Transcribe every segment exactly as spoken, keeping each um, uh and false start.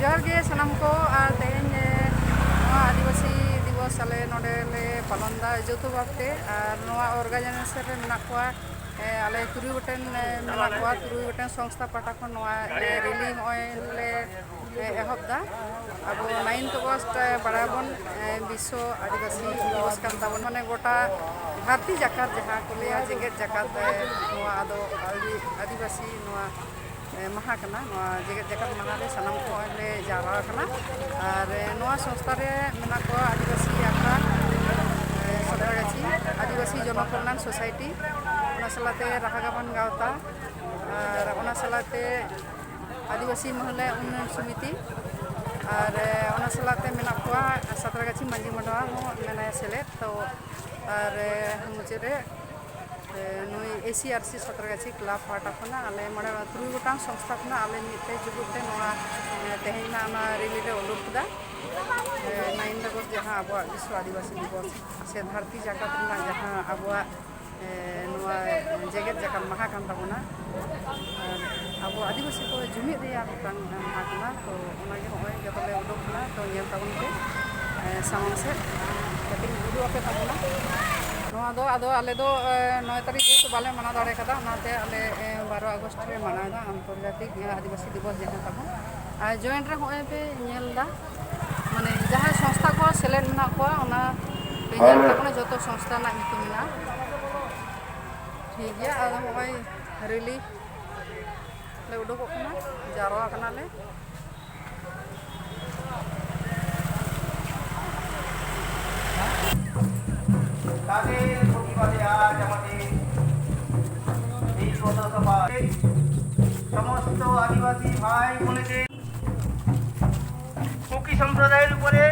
ᱡᱚᱦᱟᱨ ᱜᱮ ᱥᱟᱱᱟᱢ ᱠᱚ᱾ ᱟᱨ ᱛᱮᱦᱮᱧ, ᱮ, ᱱᱚᱣᱟ ᱟᱹᱫᱤᱵᱟᱹᱥᱤ ᱫᱤᱵᱚᱥ ᱟᱞᱮ ᱱᱚᱰᱮ ᱞᱮ ᱯᱟᱞᱚᱱ ᱫᱟ ᱡᱚᱛᱚ ᱵᱷᱟᱵᱛᱮ᱾ ᱟᱨ ᱱᱚᱣᱟ ᱚᱨᱜᱟᱱᱟᱭᱡᱮᱥᱚᱱ ᱨᱮ ᱢᱮᱱᱟᱜ ᱠᱚᱣᱟ, ᱮ, ᱟᱞᱮ ᱛᱩᱨᱩᱭ ᱜᱚᱴᱮᱱ, ᱮ, ᱢᱮᱱᱟᱜ ᱠᱚᱣᱟ, ᱛᱩᱨᱩᱭ ᱜᱚᱴᱮᱱ ᱥᱚᱝᱥᱛᱷᱟ ᱯᱟᱦᱴᱟ ᱠᱷᱚᱱ ᱱᱚᱣᱟ, ᱮ, ᱨᱮᱞᱤ ᱱᱚᱜᱼᱚᱭ ᱞᱮ, ᱮ, ᱮᱦᱚᱵ ᱫᱟ᱾ ᱟᱵᱚ ᱱᱟᱭᱤᱱᱛᱷ ᱚᱜᱚᱥᱴ, ᱮ, ᱵᱟᱲᱟᱭᱟᱵᱚᱱ, ᱮ, ᱵᱤᱥᱥᱚ ᱟᱹᱫᱤᱵᱟᱹᱥᱤ ᱫᱤᱵᱚᱥ ᱠᱟᱱ ᱛᱟᱵᱚᱱᱟ, ᱢᱟᱱᱮ ᱜᱚᱴᱟ ᱫᱷᱟᱹᱨᱛᱤ ᱡᱟᱠᱟᱛ, ᱡᱟᱦᱟᱸ ᱠᱚ ᱞᱟᱹᱭᱟ ᱡᱮᱜᱮᱛ ᱡᱟᱠᱟᱛ, ᱮ, ᱱᱚᱣᱟ ᱫᱚ ᱟᱹᱫᱤ-, ᱟᱹᱫᱤᱵᱟᱹᱥᱤ ᱱᱚᱣᱟ ᱮ, ᱢᱟᱦᱟ ᱠᱟᱱᱟ᱾ ᱱᱚᱣᱟ ᱡᱮᱜᱮᱛ ᱡᱟᱠᱟᱛ ᱢᱟᱦᱟ ᱨᱮ ᱥᱟᱱᱟᱢ ᱠᱚ ᱱᱚᱜᱼᱚᱭ ᱞᱮ ᱡᱟᱣᱨᱟ ᱟᱠᱟᱱᱟ᱾ ᱟᱨ, ᱮ, ᱱᱚᱣᱟ ᱥᱚᱝᱥᱛᱷᱟ ᱨᱮ ᱢᱮᱱᱟᱜ ᱠᱚᱣᱟ ᱟᱹᱫᱤᱵᱟᱹᱥᱤ ᱟᱠᱷᱲᱟ, ᱮ, ᱥᱟᱸᱛᱨᱟᱜᱟᱹᱪᱷᱤ ᱟᱹᱫᱤᱵᱟᱹᱥᱤ ᱡᱚᱱᱚ ᱠᱚᱞᱭᱟᱱ ᱥᱳᱥᱟᱭᱴᱤ, ᱚᱱᱟ ᱥᱟᱞᱟᱛᱮ ᱨᱟᱦᱟ ᱜᱟᱵᱟᱱ ᱜᱟᱶᱛᱟ, ᱟᱨ ᱚᱱᱟ ᱥᱟᱞᱟᱛᱮ ᱟᱹᱫᱤᱵᱟᱹᱥᱤ ᱢᱚᱦᱤᱞᱟ ᱩᱱᱱᱚᱭᱚᱱ ᱥᱚᱢᱤᱛᱤ, ᱟᱨ, ᱮ, ᱚᱱᱟ ᱥᱟᱞᱟᱛᱮ ᱢᱮᱱᱟᱜ ᱠᱚᱣᱟ ᱥᱟᱸᱛᱨᱟᱜᱟᱹᱪᱷᱤ ᱢᱟᱹᱡᱷᱤ ᱢᱟᱰᱣᱟ ᱦᱚᱸ ᱢᱮᱱᱟᱭᱟ ᱥᱮᱞᱮᱫ᱾ ᱛᱚ, ᱟᱨ, ᱮ, ᱢᱩᱪᱟᱹᱫ ᱨᱮ ᱮ, ᱱᱩᱭ ᱮ ᱥᱤ ᱟᱨ ᱥᱤ ᱥᱟᱸᱛᱨᱟᱜᱟᱹᱪᱷᱤ ᱠᱞᱟᱵᱽ ᱯᱟᱦᱴᱟ ᱠᱷᱚᱱᱟᱜ ᱟᱞᱮ ᱢᱚᱬᱮ, ᱛᱩᱨᱩᱭ ᱜᱚᱴᱟᱝ ᱥᱚᱝᱥᱛᱷᱟ ᱠᱷᱚᱱᱟᱜ ᱟᱞᱮ ᱢᱤᱫ ᱛᱮ ᱡᱩᱜᱩᱫ ᱛᱮ ᱱᱚᱣᱟ, ᱮ, ᱛᱮᱦᱮᱧ ᱨᱮᱱᱟᱜ ᱚᱱᱟ ᱨᱮᱞᱤ ᱞᱮ ᱩᱰᱩᱠ ᱠᱮᱫᱟ᱾ ᱮ, ᱱᱟᱭᱤᱱ ᱚᱜᱚᱥᱴ ᱡᱟᱦᱟᱸ ᱟᱵᱚᱣᱟᱜ ᱵᱤᱥᱥᱚ ᱟᱹᱫᱤᱵᱟᱹᱥᱤ ᱫᱤᱵᱚᱥ ᱥᱮ ᱫᱷᱟᱹᱨᱛᱤ ᱡᱟᱠᱟᱛ ᱨᱮᱱᱟᱜ ᱡᱟᱦᱟᱸ ᱟᱵᱚᱣᱟᱜ, ᱮ, ᱱᱚᱣᱟ ᱡᱮᱜᱮᱛ ᱡᱟᱠᱟᱛ ᱢᱟᱦᱟ ᱠᱟᱱ ᱛᱟᱵᱚᱱᱟ, ᱟᱨ ᱟᱵᱚ ᱟᱹᱫᱤᱵᱟᱹᱥᱤ ᱠᱚ ᱡᱩᱢᱤᱫ ᱨᱮᱭᱟᱜ ᱢᱤᱫᱴᱟᱝ ᱢᱟᱦᱟ ᱠᱟᱱᱟ᱾ ᱛᱚ ᱚᱱᱟᱜᱮ ᱱᱚᱜᱼᱚᱭ ᱡᱚᱛᱚ ᱞᱮ ᱩᱰᱩᱠ ᱠᱟᱱᱟ᱾ ᱛᱚ ᱧᱮᱞ ᱛᱟᱵᱚᱱ ᱯᱮ, ᱮ, ᱥᱟᱢᱟᱝ ᱥᱮᱫ ᱠᱟᱹᱴᱤᱡ ᱤᱧ ᱩᱫᱩᱜ ᱟᱯᱮ ᱛᱟᱵᱚᱱᱟ᱾ ᱱᱚᱣᱟ ᱫᱚ ᱟᱫᱚ ᱟᱞᱮ ᱫᱚ, ᱮ, ᱱᱚᱭ ᱛᱟᱹᱨᱤᱠᱷ ᱡᱮᱦᱮᱛᱩ ᱵᱟᱞᱮ ᱢᱟᱱᱟᱣ ᱫᱟᱲᱮ ᱠᱟᱫᱟ, ᱚᱱᱟᱛᱮ ᱟᱞᱮ, ᱮ, ᱵᱟᱨᱚ ᱟᱜᱚᱥᱴ ᱞᱮ ᱢᱟᱱᱟᱣ ᱮᱫᱟ, ᱟᱱᱛᱚᱨᱡᱟᱛᱤᱠ, ᱮ, ᱟᱹᱫᱤᱵᱟᱹᱥᱤ ᱫᱤᱵᱚᱥ ᱡᱟᱦᱟᱸ ᱛᱟᱵᱚᱱ᱾ ᱟᱨ ᱡᱚᱭᱮᱱᱴ ᱨᱮ ᱦᱚᱸᱜᱼᱚᱭ ᱯᱮ ᱧᱮᱞ ᱮᱫᱟ, ᱢᱟᱱᱮ ᱡᱟᱦᱟᱸᱭ ᱥᱚᱝᱥᱛᱷᱟ ᱠᱚ ᱥᱮᱞᱮᱫ ᱢᱮᱱᱟᱜ ᱠᱚᱣᱟ, ᱚᱱᱟ ᱯᱮ ᱧᱮᱞ ᱛᱟᱵᱚᱱᱟ, ᱡᱚᱛᱚ ᱥᱚᱝᱥᱛᱷᱟ ᱨᱮᱱᱟᱜ ᱧᱩᱛᱩᱢ ᱢᱮᱱᱟᱜᱼᱟ᱾ ᱴᱷᱤᱠ ᱜᱮᱭᱟ, ᱟᱫᱚ ᱦᱚᱸᱜᱼᱚᱭ ᱨᱮᱞᱤ ᱞᱮ ᱩᱰᱩᱠᱚᱜ ᱠᱟᱱᱟ, ᱡᱟᱣᱨᱟ ᱠᱟᱱᱟᱞᱮ᱾ তাদের প্রতিবাদে আজ আমাদের এই পথসভা। সমস্ত আদিবাসী ভাই বোনেদের কুকি সম্প্রদায়ের উপরে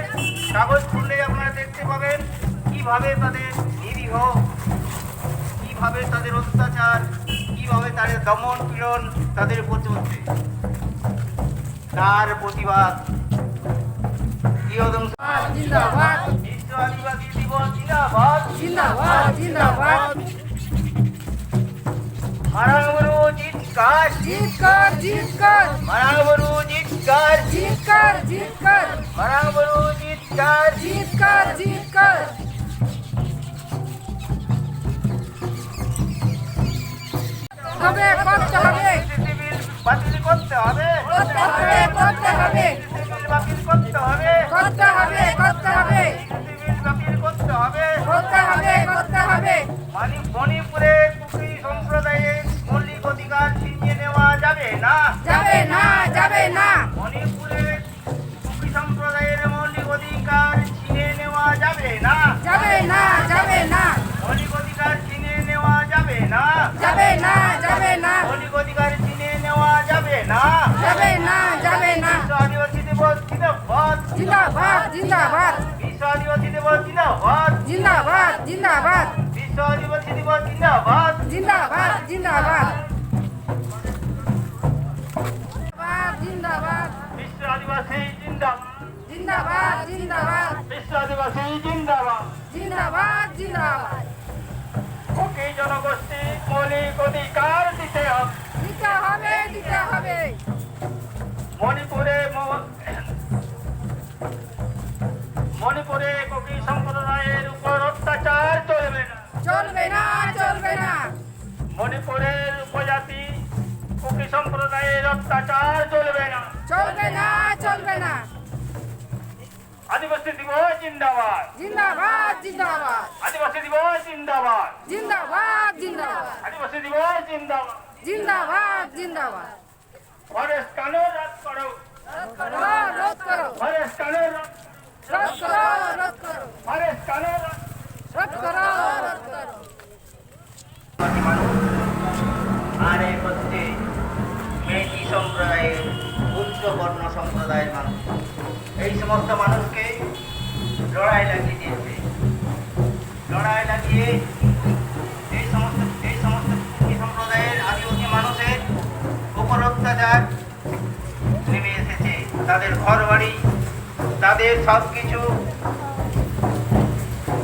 কাগজ খুললে আপনারা দেখতে পাবেন কিভাবে তাদের নিরীহ, কিভাবে তাদের অত্যাচার, কিভাবে তাদের দমন পীড়ন তাদের উপর চলছে। তার প্রতিবাদ। বৃহদং জিন্দাবাদ। বিশ্ব আদিবাসী দিবস জিন্দাবাদ। জিন্দাবাদ, জিন্দাবাদ। মারাং বুরু জিত কার। জিত কার, জিত কার। মারাং বুরু জিত কার। জিত কার। Marang Bru জিতকার। জিতকার, জিতকার। হবে, করতে হবে। বাতিল করতে হবে। করতে হবে, করতে হবে। বাতিল করতে হবে। করতে হবে, করতে হবে। বাতিল করতে হবে। করতে হবে, করতে হবে। মণি-, মণিপুরে কুকি সম্প্রদায়ের মৌলিক অধিকার ছিনিয়ে নেওয়া যাবে না। যাবে না, যাবে না। মণিপুরে কুকি সম্প্রদায়ের মৌলিক অধিকার ছিনিয়ে নেওয়া যাবে না। যাবে না, যাবে না। মৌলিক অধিকার ছিনিয়ে নেওয়া যাবে না। যাবে না, যাবে না। মৌলিক অধিকার ছিনিয়ে নেওয়া যাবে না। যাবে না, যাবে না। বিশ্ব আদিবাসী দিবস জিন্দাবাদ। জিন্দাবাদ, জিন্দাবাদ। বিশ্ব আদিবাসী দিবস জিন্দাবাদ। জিন্দাবাদ, জিন্দাবাদ। বিশ্ব আদিবাসী দিবস জিন্দাবাদ। জিন্দাবাদ, জিন্দাবাদ। জিন্দাবাদ, জিন্দাবাদ। বিশ্ব আদিবাসী জিন্দাবাদ। জিন্দাবাদ, জিন্দাবাদ। বিশ্ব আদিবাসী জিন্দাবাদ। জিন্দাবাদ, জিন্দাবাদ। কুকি জনগোষ্ঠী মৌলিক অধিকার দিতে হবে। দিতে হবে, দিতে হবে। মণিপুরে ম-, মণিপুরে কুকি সম্প্রদায়ের উপর অত্যাচার চলবে না। চলবে না, চলবে না। মণিপুরের উপজাতি কুকি সম্প্রদায়ের অত্যাচার চলবে না। চলবে না, চলবে না। আদিবাসী দিবস জিন্দাবাদ। জিন্দাবাদ, জিন্দাবাদ। আদিবাসী দিবস জিন্দাবাদ। জিন্দাবাদ, জিন্দাবাদ। আদিবাসী দিবস জিন্দাবাদ। জিন্দাবাদ, জিন্দাবাদ। ফরেস্ট কানুন রদ করো। রদ করো, রদ করো। ফরেস্ট কানুন রদ করো। রদ করো, রদ করো। ফরেস্ট কানুন রদ রদ করো, রদ করো। মানুষ, আর এই হচ্ছে মেইতি সম্প্রদায়ের, উচ্চ বর্ণ সম্প্রদায়ের মানুষ। এই সমস্ত মানুষকে লড়াই লাগিয়ে দিয়েছে। লড়াই লাগিয়ে এই সমস্ত, এই সমস্ত কুকি সম্প্রদায়ের আদিবাসী মানুষের উপর অত্যাচার নেমে এসেছে। তাদের ঘর বাড়ি, তাদের সব কিছু,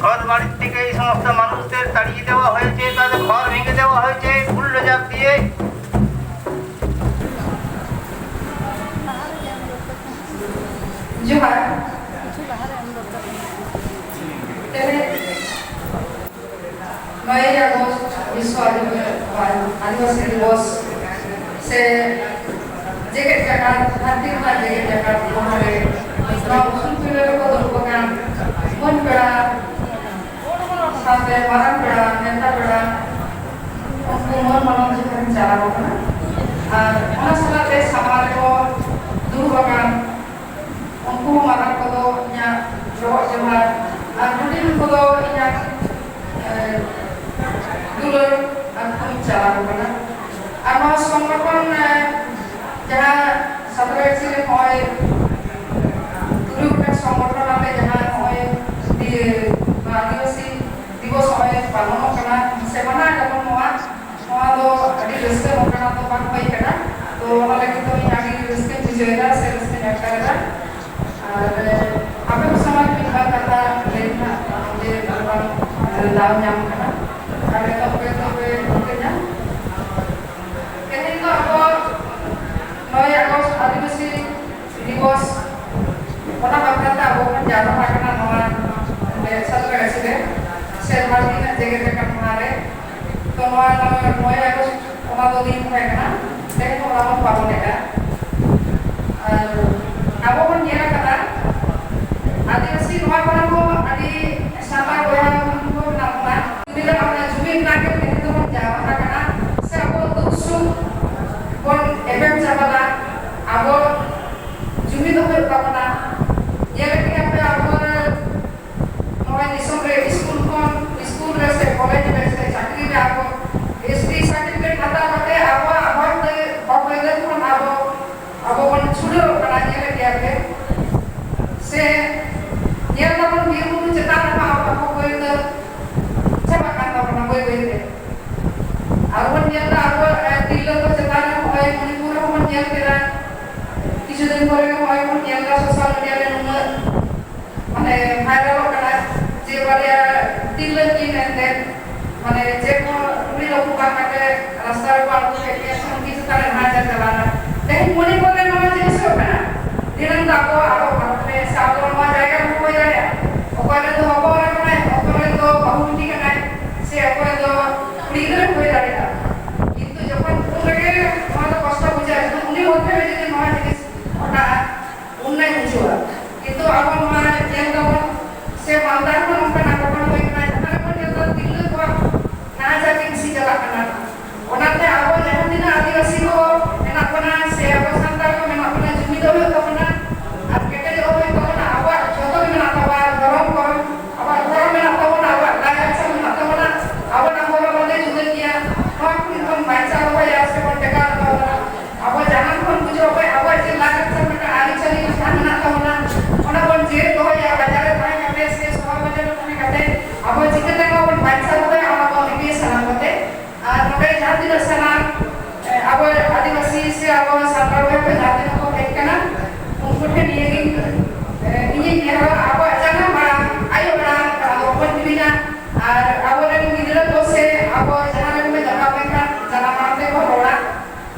ঘর বাড়ির থেকে এই সমস্ত মানুষদের তাড়িয়ে দেওয়া হয়েছে, তাদের ঘর ভেঙে দেওয়া হয়েছে বুলডোজার দিয়ে। ᱡᱚᱦᱟᱨ᱾ ᱛᱮᱦᱮᱧ ᱱᱚᱭᱮᱭ ᱟᱜᱚᱥᱴ ᱵᱤᱥᱣᱚ ᱟᱹᱫᱤᱵᱟᱹᱥᱤ ᱫᱤᱵᱚᱥ ᱥᱮ ᱡᱮᱜᱮᱛ ᱡᱟᱠᱟᱛ, ᱫᱷᱟᱹᱨᱛᱤ ᱨᱮᱱᱟᱜ ᱡᱮᱜᱮᱛ ᱡᱟᱠᱟᱛ ᱢᱟᱦᱟ ᱨᱮ ᱱᱚᱣᱟ ᱩᱥᱩᱞ ᱯᱤᱸᱰᱟᱹ ᱨᱮᱠᱚ ᱫᱩᱲᱩᱵ ᱟᱠᱟᱱ ᱢᱟᱹᱱ ᱯᱮᱲᱟ ᱥᱟᱶᱛᱮ ᱢᱟᱨᱟᱝ ᱯᱮᱲᱟ, ᱱᱮᱣᱛᱟ ᱯᱮᱲᱟ, ᱩᱱᱠᱩ ᱢᱟᱹᱱ ᱢᱟᱱᱚᱛ ᱡᱚᱦᱟᱨ ᱤᱧ ᱪᱟᱞ ᱟᱠᱚ ᱠᱟᱱᱟ᱾ ᱟᱨ ᱚᱱᱟ ᱥᱟᱞᱟᱜ ᱛᱮ ᱥᱟᱢᱟᱝ ᱨᱮᱠᱚ ᱫᱩᱲᱩᱵ ᱟᱠᱟᱱ ᱩᱱᱠᱩ ᱦᱚᱸ ᱢᱟᱨᱟᱝ ᱠᱚᱫᱚ ᱤᱧᱟᱹᱜ ᱵᱚᱦᱚᱜ ᱡᱚᱦᱟᱨ, ᱟᱨ ᱦᱩᱰᱤᱧ ᱠᱚᱫᱚ ᱤᱧᱟᱹᱜ, ᱮ, ᱫᱩᱞᱟᱹᱲ ᱟᱨ ᱛᱷᱩᱢ ᱪᱟᱞ ᱟᱠᱚ ᱠᱟᱱᱟ᱾ ᱟᱨ ᱱᱚᱣᱟ ᱥᱚᱝᱜᱚᱴᱷᱚᱱ, ᱮ, ᱡᱟᱦᱟᱸ ᱥᱟᱛᱨᱟᱜᱟᱹᱪᱷᱤ ᱨᱮ ᱱᱚᱜᱼᱚᱭ ᱛᱩᱨᱩᱭ ᱜᱚᱴᱟᱝ ᱥᱚᱝᱜᱚᱴᱷᱚᱱ ᱟᱛᱮ ᱡᱟᱦᱟᱸ ᱱᱚᱜᱼᱚᱭ ᱫᱤ-, ᱱᱚᱣᱟ ᱟᱹᱫᱤᱵᱟᱹᱥᱤ ᱫᱤᱵᱚᱥ ᱱᱚᱜᱼᱚᱭ ᱯᱟᱞᱚᱱᱚᱜ ᱠᱟᱱᱟ ᱥᱮ ᱢᱟᱱᱟᱣ ᱮᱫᱟᱵᱚᱱ, ᱱᱚᱣᱟ, ᱱᱚᱣᱟ ᱫᱚ ᱟᱹᱰᱤ ᱨᱟᱹᱥᱠᱟᱹ ᱱᱚᱝᱠᱟᱱᱟᱜ ᱫᱚ ᱵᱟᱝ ᱦᱩᱭ ᱠᱟᱱᱟ᱾ ᱛᱚ ᱚᱱᱟ ᱞᱟᱹᱜᱤᱫ ᱫᱚ ᱤᱧ ᱟᱹᱰᱤ ᱨᱟᱹᱥᱠᱟᱹᱧ ᱵᱩᱡᱷᱟᱹᱣ ᱮᱫᱟ ᱥᱮ ᱨᱟᱹᱥᱠᱟᱹᱧ ᱟᱴᱠᱟᱨ ᱮᱫᱟ᱾ ᱟᱨ, ᱮ, ᱟᱯᱮ ᱠᱚ ᱥᱟᱢᱟᱝ ᱨᱮ ᱢᱤᱫ ᱵᱟᱨ ᱠᱟᱛᱷᱟ ᱞᱟᱹᱭ ᱨᱮᱱᱟᱜ ᱡᱮ ᱱᱚᱝᱠᱟᱱ, ᱮ, ᱫᱟᱣ ᱧᱟᱢ ᱠᱟᱱᱟ᱾ ᱟᱨ ᱱᱤᱛᱚᱜ ᱯᱮ, ᱛᱚᱵᱮ ᱴᱷᱤᱠᱟᱹᱧᱟ᱾ ᱛᱮᱦᱮᱧ ᱫᱚ ᱟᱵᱚ ᱱᱚᱭ ᱟᱜᱚᱥᱴ ᱟᱹᱫᱤᱵᱟᱹᱥᱤ ᱫᱤᱵᱚᱥ, ᱚᱱᱟ ᱵᱟᱠᱷᱨᱟ ᱛᱮ ᱟᱵᱚ ᱵᱚᱱ ᱡᱟᱣᱨᱟ ᱟᱠᱟᱱᱟ ᱱᱚᱣᱟ ᱥᱟᱛᱨᱟᱜᱟᱹᱪᱷᱤ ᱨᱮ ᱥᱮᱨᱢᱟ ᱨᱮᱱᱟᱜ ᱡᱮᱜᱮᱛ ᱡᱟᱠᱟᱛ ᱢᱟᱦᱟ ᱨᱮ᱾ ᱛᱚ ᱱᱚᱣᱟ, ᱱᱚᱣᱟ ᱱᱚᱭ ᱟᱜᱚᱥᱴ ᱚᱱᱟ ᱫᱚ ᱫᱤᱱ ᱛᱟᱦᱮᱸ ᱠᱟᱱᱟ, ᱛᱮᱦᱮᱧ ᱦᱚᱸ ᱚᱱᱟ ᱵᱚᱱ ᱯᱟᱞᱚᱱᱮᱫᱟ᱾ ᱟᱨ ᱟᱵᱚ ᱵᱚᱱ ᱧᱮᱞ ᱟᱠᱟᱫᱟ, ᱟᱹᱫᱤᱵᱟᱹᱥᱤ ᱱᱚᱣᱟ ᱠᱚᱨᱮ ᱦᱚᱸ ᱟᱹᱰᱤ ᱥᱟᱱᱛᱟᱲ ᱵᱚᱭᱦᱟ ᱠᱚ ᱢᱮᱱᱟᱜ ᱵᱚᱱᱟ᱾ ᱡᱩᱢᱤᱫ ᱨᱮ ᱟᱵᱚ ᱡᱩᱢᱤᱫ ᱨᱮᱱᱟᱜ ᱜᱮ ᱛᱮᱦᱮᱧ ᱫᱚᱵᱚᱱ ᱡᱟᱣᱨᱟ ᱟᱠᱟᱱᱟ, ᱥᱮ ᱟᱵᱚ ᱫᱩᱠ ᱥᱩᱠ ᱵᱚᱱ ᱮᱯᱮᱢ ᱪᱟᱯᱟᱞᱟ, ᱟᱵᱚ ᱡᱩᱢᱤᱫ ᱦᱩᱭᱩᱜ ᱛᱟᱵᱚᱱᱟ᱾ ᱧᱮᱞ ᱠᱮᱫᱟ ᱯᱮ ᱟᱵᱚ ᱱᱚᱜᱼᱚᱭ ᱫᱤᱥᱚᱢ ᱨᱮ ᱥᱠᱩᱞ ᱠᱷᱚᱱ, ᱥᱠᱩᱞ ᱨᱮ ᱥᱮ ᱠᱚᱞᱮᱡᱽ ᱨᱮ ᱥᱮ ᱪᱟᱹᱠᱨᱤ ᱨᱮ ᱟᱵᱚ ᱮᱥ ᱴᱤ ᱥᱟᱨᱴᱤᱯᱷᱤᱠᱮᱴ ᱦᱟᱛᱟᱣ ᱠᱟᱛᱮ ᱟᱵᱚᱣᱟᱜ ᱦᱚᱠ ᱟᱹᱭᱫᱟᱹᱨ, ᱦᱚᱠ ᱟᱹᱭᱫᱟᱹᱨ ᱠᱷᱚᱱ ᱟᱵᱚ, ᱟᱵᱚ ᱵᱚᱱ ᱪᱷᱩᱰᱟᱹᱨᱚᱜ ᱠᱟᱱᱟ, ᱧᱮᱞᱮᱫ ᱜᱮᱭᱟ ᱯᱮ᱾ ᱥᱮ ᱧᱮᱞ ᱫᱟᱵᱚᱱ ᱵᱤᱨ ᱵᱩᱨᱩ ᱪᱮᱛᱟᱱ ᱨᱮᱢᱟ ᱟᱵᱚᱣᱟᱜ ᱦᱚᱠ ᱟᱹᱭᱫᱟᱹᱨ ᱪᱟᱵᱟᱜ ᱠᱟᱱ ᱛᱟᱵᱚᱱᱟ ᱵᱟᱹᱭ ᱵᱟᱹᱭ ᱛᱮ᱾ ᱟᱨ ᱵᱚᱱ ᱧᱮᱞ ᱫᱟ ᱟᱵᱚ, ᱮ, ᱛᱤᱨᱞᱟᱹ ᱠᱚ ᱪᱮᱛᱟᱱ ᱨᱮ ᱱᱚᱜᱼᱚᱭ ᱢᱚᱱᱤᱯᱩᱨ ᱨᱮᱦᱚᱸ ᱵᱚᱱ ᱧᱮᱞ ᱠᱮᱫᱟ, ᱠᱤᱪᱷᱩ ᱫᱤᱱ ᱯᱚᱨᱮ ᱜᱮ ᱱᱚᱜᱼᱚᱭ ᱵᱚᱱ ᱧᱮᱞ ᱫᱟ ᱥᱳᱥᱟᱞ ᱢᱤᱰᱤᱭᱟ ᱨᱮ ᱱᱩᱱᱟᱹᱜ ᱢᱟᱱᱮ ᱵᱷᱟᱭᱨᱟᱞᱚᱜ ᱠᱟᱱᱟ ᱡᱮ ᱵᱟᱨᱭᱟ ᱛᱤᱨᱞᱟᱹ ᱠᱤᱱ ᱮᱱᱛᱮ ᱢᱟᱱᱮ ᱪᱮᱫ ᱦᱚᱸ ᱠᱩᱲᱤ ᱞᱟᱹᱜᱩ ᱵᱟᱝ ᱠᱟᱛᱮ ᱨᱟᱥᱛᱟ ᱨᱮᱠᱚ ᱟᱬᱜᱚ ᱠᱮᱫ ᱠᱤᱱᱟ ᱥᱮ ᱩᱱᱠᱤᱱ ᱪᱮᱛᱟᱱ ᱨᱮ ᱱᱟᱦᱟᱪᱟᱨ ᱪᱟᱞᱟᱣ ᱮᱱᱟ᱾ ᱛᱮᱦᱮᱧ ᱢᱚᱱᱤᱯᱩᱨ ᱨᱮ ᱱᱚᱣᱟ ᱡᱤᱱᱤᱥ ᱦᱩᱭᱩᱜ ᱠᱟᱱᱟ, ᱫᱷᱤᱱᱟᱹᱝ ᱫᱚ ᱟᱵᱚ ᱟᱨᱚ ᱵᱷᱟᱨᱚᱛ ᱚᱱᱟᱧ ᱵᱩᱡᱷᱟᱹᱣᱟ᱾ ᱠᱤᱱᱛᱩ ᱟᱵᱚ ᱱᱚᱣᱟ ᱧᱮᱞ ᱫᱟᱵᱚᱱ ᱥᱮ ᱢᱟᱞᱫᱟ ᱨᱮᱦᱚᱸ ᱱᱚᱝᱠᱟᱱᱟᱜ ᱜᱷᱚᱴᱚᱱᱟ ᱦᱩᱭ ᱠᱟᱱᱟ, ᱡᱟᱦᱟᱸ ᱨᱮᱵᱚᱱ ᱧᱮᱞ ᱫᱟ ᱛᱤᱨᱞᱟᱹ ᱠᱚᱣᱟᱜ ᱱᱟᱦᱟᱪᱟᱨ ᱜᱮ ᱵᱮᱥᱤ ᱪᱟᱞᱟᱜ ᱠᱟᱱᱟ᱾ ᱚᱱᱟᱛᱮ ᱟᱵᱚ ᱡᱟᱦᱟᱸ ᱛᱤᱱᱟᱹᱜ ᱟᱹᱫᱤᱵᱟᱹᱥᱤ ᱠᱚ ᱢᱮᱱᱟᱜ ᱵᱚᱱᱟ ᱥᱮ ᱟᱵᱚ ᱥᱟᱱᱛᱟᱲ ᱠᱚ ᱢᱮᱱᱟᱜ ᱵᱚᱱᱟ, ᱡᱩᱢᱤᱫᱚᱜ ᱦᱩᱭᱩᱜ ᱛᱟᱵᱚᱱᱟ ᱟᱨ ᱠᱮᱴᱮᱡᱚᱜ ᱦᱩᱭᱩᱜ ᱛᱟᱵᱚᱱᱟ᱾ ᱟᱵᱚᱣᱟᱜ ᱡᱚᱛᱚ ᱜᱮ ᱢᱮᱱᱟᱜ ᱛᱟᱵᱚᱱᱟ, ᱫᱷᱚᱨᱚᱢ ᱠᱚ, ᱟᱵᱚᱣᱟᱜ ᱫᱷᱚᱨᱚᱢ ᱢᱮᱱᱟᱜ ᱛᱟᱵᱚᱱᱟ, ᱟᱵᱚᱣᱟᱜ ᱞᱟᱭᱼᱞᱟᱠᱪᱟᱨ ᱢᱮᱱᱟᱜ ᱛᱟᱵᱚᱱᱟ, ᱟᱵᱚᱣᱟᱜ ᱦᱚᱨᱚᱜ ᱵᱟᱸᱫᱮ ᱡᱩᱫᱟᱹ ᱜᱮᱭᱟ᱾ ᱱᱚᱣᱟ ᱠᱚ ᱵᱚᱱ ᱵᱟᱧᱪᱟᱣ ᱫᱚᱦᱚᱭᱟ ᱥᱮ ᱵᱚᱱ ᱴᱮᱠᱟᱣ ᱫᱚᱦᱚ ᱠᱟᱜᱼᱟ᱾ ᱟᱵᱚ ᱡᱟᱱᱟᱢ ᱠᱷᱚᱱ ᱜᱩᱡᱩᱜ ᱦᱟᱹᱵᱤᱡ ᱟᱵᱚᱣᱟᱜ ᱡᱮ ᱞᱟᱭᱼᱞᱟᱠᱪᱟᱨ ᱢᱤᱫᱴᱟᱝ ᱟᱹᱨᱤᱪᱟᱹᱞᱤ ᱡᱟᱦᱟᱸ ᱢᱮᱱᱟᱜ ᱛᱟᱵᱚᱱᱟ, ᱚᱱᱟ ᱵᱚᱱ ᱡᱮᱣᱮᱫ ᱫᱚᱦᱚᱭᱟ᱾ ᱵᱟᱡᱟᱨ ᱨᱮ ᱛᱟᱦᱮᱸ ᱠᱟᱛᱮ ᱥᱮ ᱥᱚᱦᱚᱨ ᱵᱟᱡᱟᱨ ᱨᱮ ᱛᱟᱦᱮᱸ ᱠᱟᱛᱮ ᱟᱵᱚ ᱪᱤᱠᱟᱹᱛᱮ ᱱᱚᱣᱟ ᱵᱚᱱ ᱵᱟᱧᱪᱟᱣ ᱫᱚᱦᱚᱭᱟ, ᱚᱱᱟ ᱵᱚᱱ ᱨᱤᱠᱟᱹᱭᱟ ᱥᱟᱱᱟᱢ ᱠᱚᱛᱮ᱾ ᱟᱨ ᱱᱚᱰᱮ ᱡᱟᱦᱟᱸ ᱛᱤᱱᱟᱹᱜ ᱥᱟᱱᱟᱢ, ᱮ, ᱟᱵᱚ ᱟᱹᱫᱤᱵᱟᱹᱥᱤ ᱥᱮ ᱟᱵᱚ ᱥᱟᱱᱛᱟᱲ ᱵᱚᱭᱦᱟ ᱠᱚ ᱡᱟᱦᱟᱸ ᱛᱤᱱᱟᱹᱜ ᱠᱚ ᱦᱮᱡ ᱠᱟᱱᱟ, ᱩᱱᱠᱩ ᱴᱷᱮᱱ ᱱᱤᱭᱟᱹᱜᱤᱧ, ᱮ, ᱤᱧᱤᱧ ᱱᱮᱦᱚᱨᱟ, ᱟᱵᱚᱣᱟᱜ ᱡᱟᱱᱟᱢ ᱟᱲᱟᱝ, ᱟᱭᱳ ᱟᱲᱟᱝ, ᱟᱵᱚ ᱵᱚᱱ ᱦᱤᱲᱤᱧᱟ᱾ ᱟᱨ ᱟᱵᱚᱨᱮᱱ ᱜᱤᱫᱽᱨᱟᱹ ᱠᱚ ᱥᱮ ᱟᱵᱚ ᱡᱟᱦᱟᱸ ᱨᱮᱜᱮ ᱵᱚᱱ ᱡᱟᱱᱟᱢ ᱞᱮᱱᱠᱷᱟᱱ ᱡᱟᱱᱟᱢ ᱟᱲᱟᱝ ᱛᱮᱵᱚᱱ ᱨᱚᱲᱟ᱾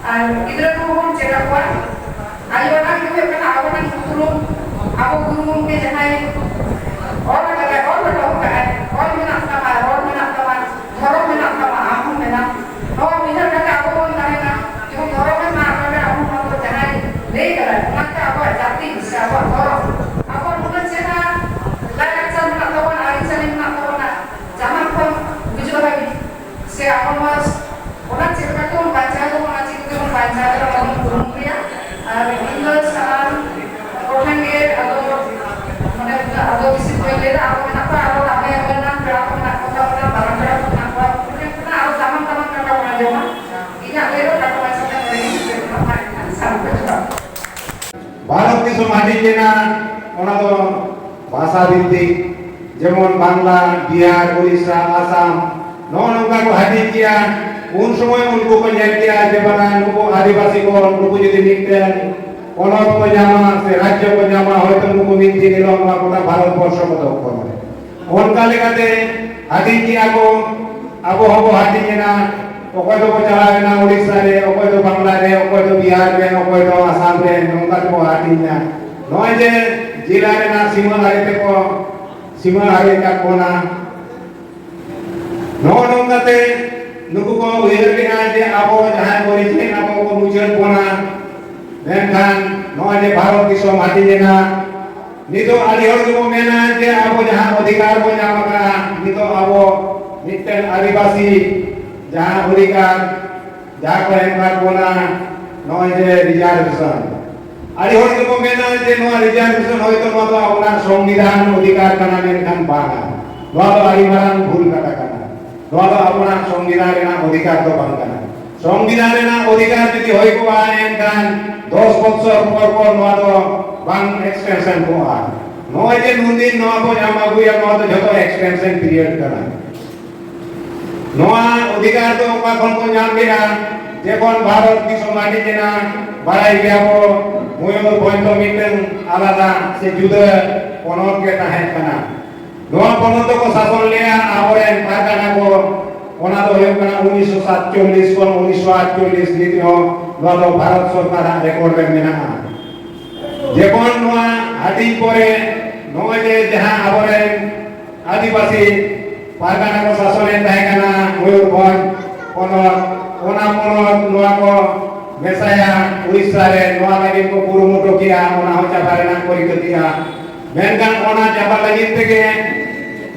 ᱟᱨ ᱜᱤᱫᱽᱨᱟᱹ ᱠᱚᱦᱚᱸ ᱵᱚᱱ ᱪᱮᱫ ᱟᱠᱚᱣᱟ᱾ ᱟᱭᱳ ᱟᱲᱟᱝ ᱜᱮ ᱦᱩᱭᱩᱜ ᱠᱟᱱᱟ ᱟᱵᱚᱨᱮᱱ ᱩᱯᱨᱩᱢ᱾ ᱟᱵᱚ ᱜᱩᱨᱩ ᱜᱚᱢᱠᱮ ᱡᱟᱦᱟᱸᱭ ᱚᱞ ᱟᱠᱟᱫᱟᱭ, ᱚᱞ ᱦᱚᱴᱚ ᱟᱠᱟᱫᱟᱭ, ᱚᱞ ᱢᱮᱱᱟᱜ ᱛᱟᱢᱟ, ᱨᱚᱲ ᱢᱮᱱᱟᱜ ᱛᱟᱢᱟ, ᱫᱷᱚᱨᱚᱢ ᱢᱮᱱᱟᱜ ᱛᱟᱢᱟ, ᱟᱢ ᱦᱚᱸ ᱢᱮᱱᱟᱢ᱾ ᱱᱚᱣᱟ ᱩᱭᱦᱟᱹᱨ ᱠᱟᱛᱮ ᱟᱵᱚ ᱵᱚᱱ ᱛᱟᱦᱮᱱᱟ᱾ ᱡᱮᱢᱚᱱ ᱫᱷᱚᱨᱚᱢ ᱨᱮᱱᱟᱜ ᱱᱚᱰᱮ ᱟᱵᱚ ᱱᱚᱣᱟ ᱠᱚ ᱡᱟᱦᱟᱸᱭ ᱞᱟᱹᱭ ᱠᱟᱫᱟᱭ, ᱚᱱᱟᱛᱮ ᱟᱵᱚᱣᱟᱜ ᱡᱟᱹᱛᱤ ᱥᱮ ᱟᱵᱚᱣᱟᱜ ᱫᱷᱚᱨᱚᱢ, ᱟᱵᱚᱣᱟᱜ ᱱᱩᱱᱟᱹᱜ ᱪᱮᱦᱨᱟ ᱞᱟᱭᱼᱞᱟᱠᱪᱟᱨ ᱢᱮᱱᱟᱜ ᱛᱟᱵᱚᱱᱟ, ᱟᱹᱨᱤᱪᱟᱹᱞᱤ ᱢᱮᱱᱟᱜ ᱛᱟᱵᱚᱱᱟ, ᱡᱟᱱᱟᱢ ᱠᱷᱚᱱ ᱜᱩᱡᱩᱜ ᱦᱟᱹᱵᱤᱡ᱾ ᱥᱮ ᱟᱵᱚ ᱱᱚᱣᱟ, ᱚᱱᱟ ᱪᱮᱫ ᱞᱮᱠᱟ ᱛᱮᱵᱚᱱ ᱵᱟᱧᱪᱟᱣ ᱫᱚ, ᱚᱱᱟ ᱪᱤᱠᱟᱹ ᱛᱮᱵᱚᱱ ᱵᱟᱧᱪᱟᱣ ᱫᱚ, ᱚᱱᱟ ᱵᱚᱱ ᱠᱩᱨᱩᱢᱩᱴᱩᱭᱟ᱾ ᱟᱨ ᱤᱧ ᱫᱚ ᱥᱟᱱᱟᱢ ᱠᱚᱴᱷᱮᱱ ᱜᱮ ᱟᱫᱚ, ᱢᱟᱱᱮ, ᱟᱫᱚ ᱵᱮᱥᱤ ᱵᱟᱹᱧ ᱞᱟᱹᱭᱫᱟ, ᱟᱵᱚ ᱢᱮᱱᱟᱜ ᱠᱚᱣᱟ, ᱟᱨᱚ ᱟᱵᱚ ᱮᱢᱟᱱ ᱯᱮᱲᱟ ᱠᱚ ᱢᱮᱱᱟᱜ ᱠᱚ ᱛᱟᱵᱚᱱᱟ, ᱢᱟᱨᱟᱝ ᱯᱮᱲᱟ ᱠᱚ ᱢᱮᱱᱟᱜ ᱠᱚᱣᱟ, ᱩᱱᱠᱩ ᱴᱷᱮᱱ ᱠᱷᱚᱱᱟᱜ ᱟᱨᱚ ᱫᱟᱢᱟᱱ ᱫᱟᱢᱟᱱ ᱠᱟᱛᱷᱟ ᱵᱚᱱ ᱟᱸᱡᱚᱢᱟ᱾ ᱤᱧᱟᱹᱜ ᱞᱟᱹᱭ ᱫᱚ ᱠᱷᱟᱴᱚ ᱢᱟᱪᱷᱟ ᱛᱮ ᱱᱚᱰᱮ ᱜᱤᱧ ᱢᱩᱪᱟᱹᱫ ᱮᱫᱟ᱾ ᱢᱟ ᱮᱱᱠᱷᱟᱱ ᱥᱟᱱᱟᱢ ᱠᱚ ᱡᱚᱦᱟᱨ᱾ ᱵᱷᱟᱨᱚᱛ ᱫᱤᱥᱚᱢ ᱦᱟᱹᱴᱤᱧ ᱞᱮᱱᱟ, ᱚᱱᱟ ᱫᱚ ᱵᱷᱟᱥᱟ ᱵᱷᱤᱛᱛᱤᱠ, ᱡᱮᱢᱚᱱ ᱵᱟᱝᱞᱟ, ᱵᱤᱦᱟᱨ, ᱩᱲᱤᱥᱥᱟ, ᱟᱥᱟᱢ, ᱱᱚᱜᱼᱚ ᱱᱚᱝᱠᱟ ᱠᱚ ᱦᱟᱹᱴᱤᱧ ᱠᱮᱜᱼᱟ᱾ ᱩᱱ ᱥᱚᱢᱚᱭ ᱩᱱᱠᱩ ᱠᱚ ᱧᱮᱞ ᱠᱮᱜᱼᱟ ᱡᱮ ᱵᱟᱝᱟ, ᱱᱩᱠᱩ ᱟᱹᱫᱤᱵᱟᱹᱥᱤ ᱠᱚ, ᱱᱩᱠᱩ ᱡᱩᱫᱤ ᱢᱤᱫᱴᱮᱱ ᱯᱚᱱᱚᱛ ᱠᱚ ᱧᱟᱢᱟ ᱥᱮ ᱨᱟᱡᱽᱡᱚ ᱠᱚ ᱧᱟᱢᱟ, ᱦᱚᱭᱛᱳ ᱱᱩᱠᱩ ᱢᱤᱫ ᱫᱤᱱ ᱦᱤᱞᱳᱜ ᱱᱚᱣᱟ ᱜᱚᱴᱟ ᱵᱷᱟᱨᱚᱛ ᱵᱚᱨᱥᱚ ᱠᱚ ᱫᱚᱠᱷᱚᱞᱟ᱾ ᱚᱱᱠᱟ ᱞᱮᱠᱟᱛᱮ ᱦᱟᱹᱴᱤᱧ ᱠᱮᱜᱼᱟ ᱠᱚ, ᱟᱵᱚ ᱦᱚᱸᱵᱚ ᱦᱟᱹᱴᱤᱧ ᱮᱱᱟ᱾ ᱚᱠᱚᱭ ᱫᱚᱠᱚ ᱪᱟᱞᱟᱣ ᱮᱱᱟ ᱩᱲᱤᱥᱥᱟ ᱨᱮ, ᱚᱠᱚᱭ ᱫᱚ ᱵᱟᱝᱞᱟ ᱨᱮ, ᱚᱠᱚᱭ ᱫᱚ ᱵᱤᱦᱟᱨ ᱨᱮ, ᱚᱠᱚᱭ ᱫᱚ ᱟᱥᱟᱢ ᱨᱮ, ᱱᱚᱝᱠᱟ ᱛᱮᱠᱚ ᱦᱟᱹᱴᱤᱧ ᱮᱱᱟ᱾ ᱱᱚᱜᱼᱚᱭ ᱡᱮ ᱡᱮᱞᱟ ᱨᱮᱱᱟᱜ ᱥᱤᱢᱟᱹ ᱟᱲᱮ ᱛᱮᱠᱚ ᱥᱤᱢᱟᱹ ᱟᱲᱮ ᱠᱟᱜ ᱵᱚᱱᱟ, ᱱᱚᱜᱼᱚ ᱱᱚᱝᱠᱟᱛᱮ ᱱᱩᱠᱩ ᱠᱚ ᱩᱭᱦᱟᱹᱨ ᱠᱮᱫᱼᱟ ᱡᱮ ᱟᱵᱚ ᱡᱟᱦᱟᱸᱭ ᱠᱚ ᱨᱤᱡᱷᱟᱹᱣ ᱟᱵᱚ ᱠᱚ ᱢᱩᱪᱟᱹᱫ ᱵᱚᱱᱟ, ᱢᱮᱱᱠᱷᱟᱱ ᱱᱚᱜᱼᱚᱭ ᱡᱮ ᱵᱷᱟᱨᱚᱛ ᱫᱤᱥᱚᱢ ᱦᱟᱹᱴᱤᱧ ᱮᱱᱟ, ᱱᱤᱛᱚᱜ ᱟᱹᱰᱤ ᱦᱚᱲ ᱜᱮᱵᱚᱱ ᱢᱮᱱᱟ ᱡᱮ ᱟᱵᱚ ᱡᱟᱦᱟᱸ ᱚᱫᱷᱤᱠᱟᱨ ᱵᱚᱱ ᱧᱟᱢ ᱟᱠᱟᱫᱼᱟ, ᱱᱤᱛᱚᱜ ᱟᱵᱚ ᱢᱤᱫᱴᱮᱱ ᱟᱹᱫᱤᱵᱟᱹᱥᱤ ᱡᱟᱦᱟᱸ ᱚᱫᱷᱤᱠᱟᱨ, ᱡᱟᱦᱟᱸ ᱠᱚ ᱮᱢ ᱟᱠᱟᱫ ᱵᱚᱱᱟ, ᱱᱚᱜᱼᱚᱭ ᱡᱮ ᱨᱤᱡᱟᱨᱵᱷᱮᱥᱚᱱ, ᱟᱹᱰᱤ ᱦᱚᱲ ᱜᱮᱠᱚ ᱢᱮᱱᱟ ᱡᱮ ᱱᱚᱣᱟ ᱨᱤᱡᱟᱨᱵᱷᱮᱥᱚᱱ ᱦᱚᱭᱛᱚ ᱱᱚᱣᱟ ᱫᱚ ᱟᱵᱚᱱᱟᱜ ᱥᱚᱝᱵᱤᱫᱷᱟᱱ ᱚᱫᱷᱤᱠᱟᱨ ᱠᱟᱱᱟ, ᱢᱮᱱᱠᱷᱟᱱ ᱵᱟᱝᱟ, ᱱᱚᱣᱟ ᱫᱚ ᱟᱹᱰᱤ ᱢᱟᱨᱟᱝ ᱵᱷᱩᱞ ᱠᱟᱛᱷᱟ ᱠᱟᱱᱟ᱾ ᱱᱚᱣᱟ ᱫᱚ ᱟᱵᱚᱱᱟᱜ ᱥᱚᱝᱵᱤᱫᱷᱟᱱ ᱨᱮᱱᱟᱜ ᱚᱫᱷᱤᱠᱟᱨ ᱫᱚ ᱵᱟᱝ ᱠᱟᱱᱟ᱾ ᱥᱚᱝᱵᱤᱫᱷᱟᱱ ᱨᱮᱱᱟᱜ ᱚᱫᱷᱤᱠᱟᱨ ᱡᱩᱫᱤ ᱦᱩᱭ ᱠᱚᱜᱼᱟ, ᱮᱱᱠᱷᱟᱱ ᱫᱚᱥ ᱵᱚᱪᱷᱚᱨ ᱯᱚᱨ ᱯᱚᱨ ᱱᱚᱣᱟ ᱫᱚ ᱵᱟᱝ ᱮᱠᱥᱴᱮᱱᱥᱚᱱ ᱠᱚᱜᱼᱟ᱾ ᱱᱚᱜᱼᱚᱭ ᱡᱮ ᱱᱩᱱᱫᱤᱱ ᱱᱚᱣᱟ ᱵᱚ ᱧᱟᱢ ᱟᱹᱜᱩᱭᱟ, ᱱᱚᱣᱟ ᱫᱚ ᱡᱷᱚᱛᱚ ᱮᱠᱥᱴᱮᱱᱥᱚᱱ ᱯᱤᱨᱤᱭᱚᱰ ᱠᱟᱱᱟ᱾ ᱱᱚᱣᱟ ᱚᱫᱷᱤᱠᱟᱨ ᱫᱚ ᱚᱠᱟ ᱠᱷᱚᱱ ᱵᱚ ᱧᱟᱢ ᱞᱮᱜᱼᱟ? ᱡᱮᱠᱷᱚᱱ ᱵᱷᱟᱨᱚᱛ ᱫᱤᱥᱚᱢ ᱦᱟᱹᱴᱤᱧ ᱮᱱᱟ, ᱵᱟᱲᱟᱭ ᱜᱮᱭᱟ ᱵᱚ, ᱢᱚᱭᱩᱨᱵᱷᱚᱸᱡᱽ ᱫᱚ ᱢᱤᱫᱴᱟᱝ ᱟᱞᱟᱫᱟ ᱥᱮ ᱡᱩᱫᱟᱹ ᱯᱚᱱᱚᱛ ᱜᱮ ᱛᱟᱦᱮᱸ ᱠᱟᱱᱟ᱾ ᱱᱚᱣᱟ ᱯᱚᱱᱚᱛ ᱫᱚᱠᱚ ᱥᱟᱥᱚᱱ ᱞᱮᱜᱼᱟ ᱟᱵᱚᱨᱮᱱ ᱯᱟᱨᱜᱟᱱᱟ ᱠᱚ᱾ ᱚᱱᱟ ᱫᱚ ᱦᱩᱭᱩᱜ ᱠᱟᱱᱟ ᱩᱱᱤᱥᱥᱚ ᱥᱟᱛᱪᱚᱞᱞᱤᱥ ᱠᱷᱚᱱ ᱩᱱᱤᱥᱥᱚ ᱟᱴᱪᱚᱞᱞᱤᱥ ᱱᱤᱛ ᱦᱚᱸ ᱱᱚᱣᱟ ᱫᱚ ᱵᱷᱟᱨᱚᱛ ᱥᱚᱨᱠᱟᱨᱟᱜ ᱨᱮᱠᱚᱨᱰ ᱨᱮ ᱢᱮᱱᱟᱜᱼᱟ᱾ ᱡᱮᱢᱚᱱ ᱱᱚᱣᱟ ᱦᱟᱹᱴᱤᱧ ᱯᱚᱨᱮ ᱱᱚᱜᱼᱚᱭ ᱡᱮ ᱡᱟᱦᱟᱸ ᱟᱵᱚᱨᱮᱱ ᱟᱹᱫᱤᱵᱟᱹᱥᱤ ᱯᱟᱨᱜᱟᱱᱟ ᱠᱚ ᱥᱟᱥᱚᱱᱮᱫ ᱛᱟᱦᱮᱸ ᱠᱟᱱᱟ, ᱢᱚᱭᱩᱨᱵᱷᱚᱸᱡᱽ ᱯᱚᱱᱚᱛ, ᱚᱱᱟ ᱯᱚᱱᱚᱛ ᱱᱚᱣᱟ ᱠᱚ ᱢᱮᱥᱟᱭᱟ ᱩᱲᱤᱥᱥᱟ ᱨᱮ, ᱱᱚᱣᱟ ᱞᱟᱹᱜᱤᱫ ᱠᱚ ᱠᱩᱨᱩᱢᱩᱴᱩ ᱠᱮᱜᱼᱟ, ᱚᱱᱟ ᱦᱚᱸ ᱪᱟᱵᱟ ᱨᱮᱱᱟᱜ ᱠᱚ ᱨᱤᱠᱟᱹ ᱠᱮᱜᱼᱟ᱾ ᱢᱮᱱᱠᱷᱟᱱ ᱚᱱᱟ ᱪᱟᱵᱟ ᱞᱟᱹᱜᱤᱫ ᱛᱮᱜᱮ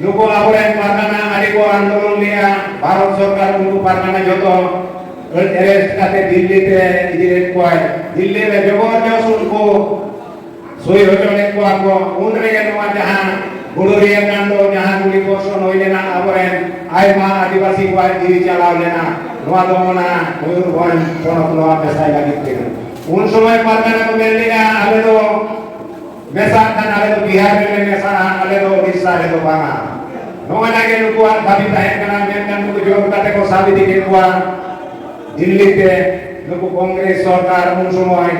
ᱱᱩᱠᱩ ᱟᱵᱚᱨᱮᱱ ᱯᱟᱨᱜᱟᱱᱟ ᱟᱹᱰᱤ ᱠᱚ ᱟᱱᱫᱳᱞᱚᱱ ᱞᱮᱜᱼᱟ᱾ ᱵᱷᱟᱨᱚᱛ ᱥᱚᱨᱠᱟᱨ ᱩᱱᱠᱩ ᱯᱟᱨᱜᱟᱱᱟ ᱡᱚᱛᱚ ᱮᱨᱮᱥᱴ ᱠᱟᱛᱮ ᱫᱤᱞᱞᱤ ᱛᱮ ᱤᱫᱤ ᱞᱮᱫ ᱠᱚᱣᱟᱭ᱾ ᱫᱤᱞᱞᱤ ᱨᱮ ᱡᱚᱵᱚᱨᱡᱚᱥ ᱩᱱᱠᱩ ᱥᱳᱭ ᱦᱚᱪᱚ ᱞᱮᱫ ᱠᱚᱣᱟ ᱠᱚ᱾ ᱩᱱ ᱨᱮᱜᱮ ᱱᱚᱣᱟ ᱡᱟᱦᱟᱸ ᱜᱩᱰᱩᱨᱤᱭᱟᱹ ᱠᱟᱱᱰ, ᱡᱟᱦᱟᱸ ᱜᱩᱞᱤ ᱵᱚᱨᱥᱚᱱ ᱦᱩᱭ ᱞᱮᱱᱟ, ᱟᱵᱚᱨᱮᱱ ᱟᱭᱢᱟ ᱟᱹᱫᱤᱵᱟᱹᱥᱤ ᱠᱚᱣᱟᱜ ᱡᱤᱣᱤ ᱪᱟᱞᱟᱣ ᱞᱮᱱᱟ᱾ ᱱᱚᱣᱟ ᱫᱚ ᱚᱱᱟ ᱢᱚᱭᱩᱨᱵᱷᱚᱸᱡᱽ ᱯᱚᱱᱚᱛ ᱱᱚᱣᱟ ᱢᱮᱥᱟᱭ ᱞᱟᱹᱜᱤᱫ ᱛᱮ᱾ ᱩᱱ ᱥᱚᱢᱚᱭ ᱯᱟᱨᱜᱟᱱᱟ ᱠᱚ ᱢᱮᱱ ᱞᱮᱫᱼᱟ, ᱟᱞᱮ ᱫᱚ ᱢᱮᱥᱟᱜ ᱠᱷᱟᱱ ᱟᱞᱮ ᱫᱚ ᱵᱤᱦᱟᱨ ᱨᱮᱞᱮ ᱢᱮᱥᱟᱜᱼᱟ, ᱟᱞᱮ ᱫᱚ ᱩᱲᱤᱥᱥᱟ ᱨᱮᱫᱚ ᱵᱟᱝᱟ᱾ ᱱᱚᱜᱼᱚᱭ ᱱᱟ ᱜᱮ ᱱᱩᱠᱩᱣᱟᱜ ᱫᱟᱹᱵᱤ ᱛᱟᱦᱮᱸ ᱠᱟᱱᱟ, ᱢᱮᱱᱠᱷᱟᱱ ᱱᱩᱠᱩ ᱡᱳᱨ ᱠᱟᱛᱮ ᱠᱚ ᱥᱟᱵ ᱤᱫᱤ ᱠᱮᱫ ᱠᱚᱣᱟ ᱫᱤᱞᱞᱤ ᱛᱮ᱾ ᱱᱩᱠᱩ ᱠᱚᱝᱜᱨᱮᱥ ᱥᱚᱨᱠᱟᱨ ᱩᱱ ᱥᱚᱢᱚᱭ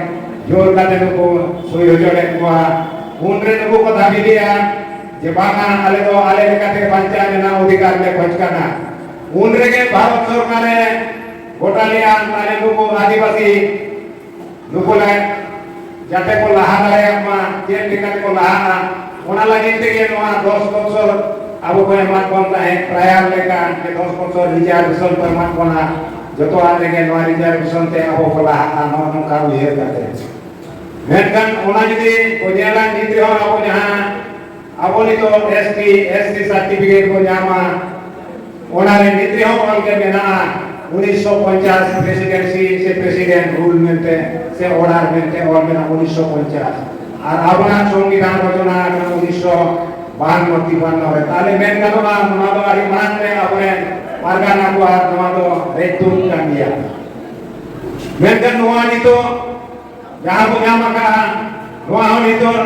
ᱡᱳᱨ ᱠᱟᱛᱮ ᱱᱩᱠᱩ ᱥᱳᱭ ᱦᱚᱪᱚ ᱞᱮᱫ ᱠᱚᱣᱟ᱾ ᱩᱱᱨᱮ ᱱᱩᱠᱩ ᱠᱚ ᱫᱟᱹᱵᱤ ᱞᱮᱫᱼᱟ ᱡᱮ ᱵᱟᱝᱟ, ᱟᱞᱮ ᱫᱚ ᱟᱞᱮ ᱞᱮᱠᱟᱛᱮ ᱵᱟᱧᱪᱟᱣ ᱨᱮᱱᱟᱜ ᱚᱫᱷᱤᱠᱟᱨ ᱞᱮ ᱠᱷᱚᱡᱽ ᱠᱟᱱᱟ᱾ ᱩᱱ ᱨᱮᱜᱮ ᱵᱷᱟᱨᱚᱛ ᱥᱚᱨᱠᱟᱨᱮ ᱜᱚᱴᱟ ᱞᱮᱫᱼᱟ, ᱛᱟᱦᱞᱮ ᱱᱩᱠᱩ ᱟᱹᱫᱤᱵᱟᱹᱥᱤ ᱱᱩᱠᱩ ᱞᱮ ᱡᱟᱛᱮ ᱠᱚ ᱞᱟᱦᱟ ᱫᱟᱲᱮᱭᱟᱜ ᱢᱟ, ᱪᱮᱫ ᱞᱮᱠᱟ ᱛᱮᱠᱚ ᱞᱟᱦᱟᱜᱼᱟ, ᱚᱱᱟ ᱞᱟᱹᱜᱤᱫ ᱛᱮᱜᱮ ᱱᱚᱣᱟ ᱫᱚᱥ ᱵᱚᱪᱷᱚᱨ ᱟᱵᱚ ᱠᱚ ᱮᱢᱟᱫ ᱵᱚᱱ ᱛᱟᱦᱮᱸᱫ ᱴᱨᱟᱭᱟᱞ ᱞᱮᱠᱟ, ᱡᱮ ᱫᱚᱥ ᱵᱚᱪᱷᱚᱨ ᱨᱤᱡᱟᱨᱵᱷᱮᱥᱚᱱ ᱠᱚ ᱮᱢᱟᱫ ᱵᱚᱱᱟ, ᱡᱚᱛᱚᱣᱟᱜ ᱨᱮᱜᱮ ᱱᱚᱣᱟ ᱨᱤᱡᱟᱨᱵᱷᱮᱥᱚᱱ ᱛᱮ ᱟᱵᱚ ᱠᱚ ᱞᱟᱦᱟᱜᱼᱟ, ᱱᱚᱜᱼᱚ ᱱᱚᱝᱠᱟ ᱩᱭᱦᱟᱹᱨ ᱠᱟᱛᱮ᱾ ᱢᱮᱱᱠᱷᱟᱱ ᱚᱱᱟ ᱡᱩᱫᱤ ᱵᱚ ᱧᱮᱞᱟ, ᱱᱤᱛ ᱨᱮᱦᱚᱸ ᱟᱵᱚ ᱡᱟᱦᱟᱸ ᱟᱵᱚ ᱱᱤᱛᱚᱜ S T S C certificate ᱵᱚ ᱧᱟᱢᱟ, ᱚᱱᱟ ᱨᱮ ᱱᱤᱛ ᱨᱮᱦᱚᱸ ᱚᱞ ᱜᱮ ᱢᱮᱱᱟᱜᱼᱟ, ᱩᱱᱤᱥᱥᱚ ᱯᱚᱧᱪᱟᱥ presidency ᱥᱮ president rule ᱢᱮᱱᱛᱮ ᱥᱮ order ᱢᱮᱱᱛᱮ ᱚᱞ ᱢᱮᱱᱟᱜᱼᱟ, ᱩᱱᱤᱥᱥᱚ ᱯᱚᱧᱪᱟᱥ᱾ ᱟᱨ ᱟᱵᱚᱱᱟᱜ ᱥᱚᱝᱵᱤᱫᱷᱟᱱ ᱨᱚᱪᱚᱱᱟ ᱟᱠᱟᱱᱟ ᱩᱱᱤᱥᱥᱚ ᱵᱟᱦᱟᱱᱱᱚ ᱛᱤᱯᱟᱱᱱᱚ ᱨᱮ᱾ ᱛᱟᱦᱞᱮ ᱢᱮᱱ ᱜᱟᱱᱚᱜᱼᱟ, ᱱᱚᱣᱟ ᱫᱚ ᱟᱹᱰᱤ ᱢᱟᱲᱟᱝ ᱨᱮ ᱟᱵᱚᱨᱮᱱ ᱯᱟᱨᱜᱟᱱᱟ ᱠᱚᱣᱟᱜ ᱱᱚᱣᱟ ᱫᱚ ᱨᱮᱡ ᱛᱩᱫ ᱠᱟᱱ ᱜᱮᱭᱟ᱾ ᱢᱮᱱᱠᱷᱟᱱ ᱱᱚᱣᱟ ᱱᱤᱛᱚᱜ ᱡᱟᱦᱟᱸ ᱵᱚ ᱧᱟᱢ ᱟᱠᱟᱫᱼᱟ, ᱱᱚᱣᱟ ᱦᱚᱸ ᱱᱤᱛᱚᱜ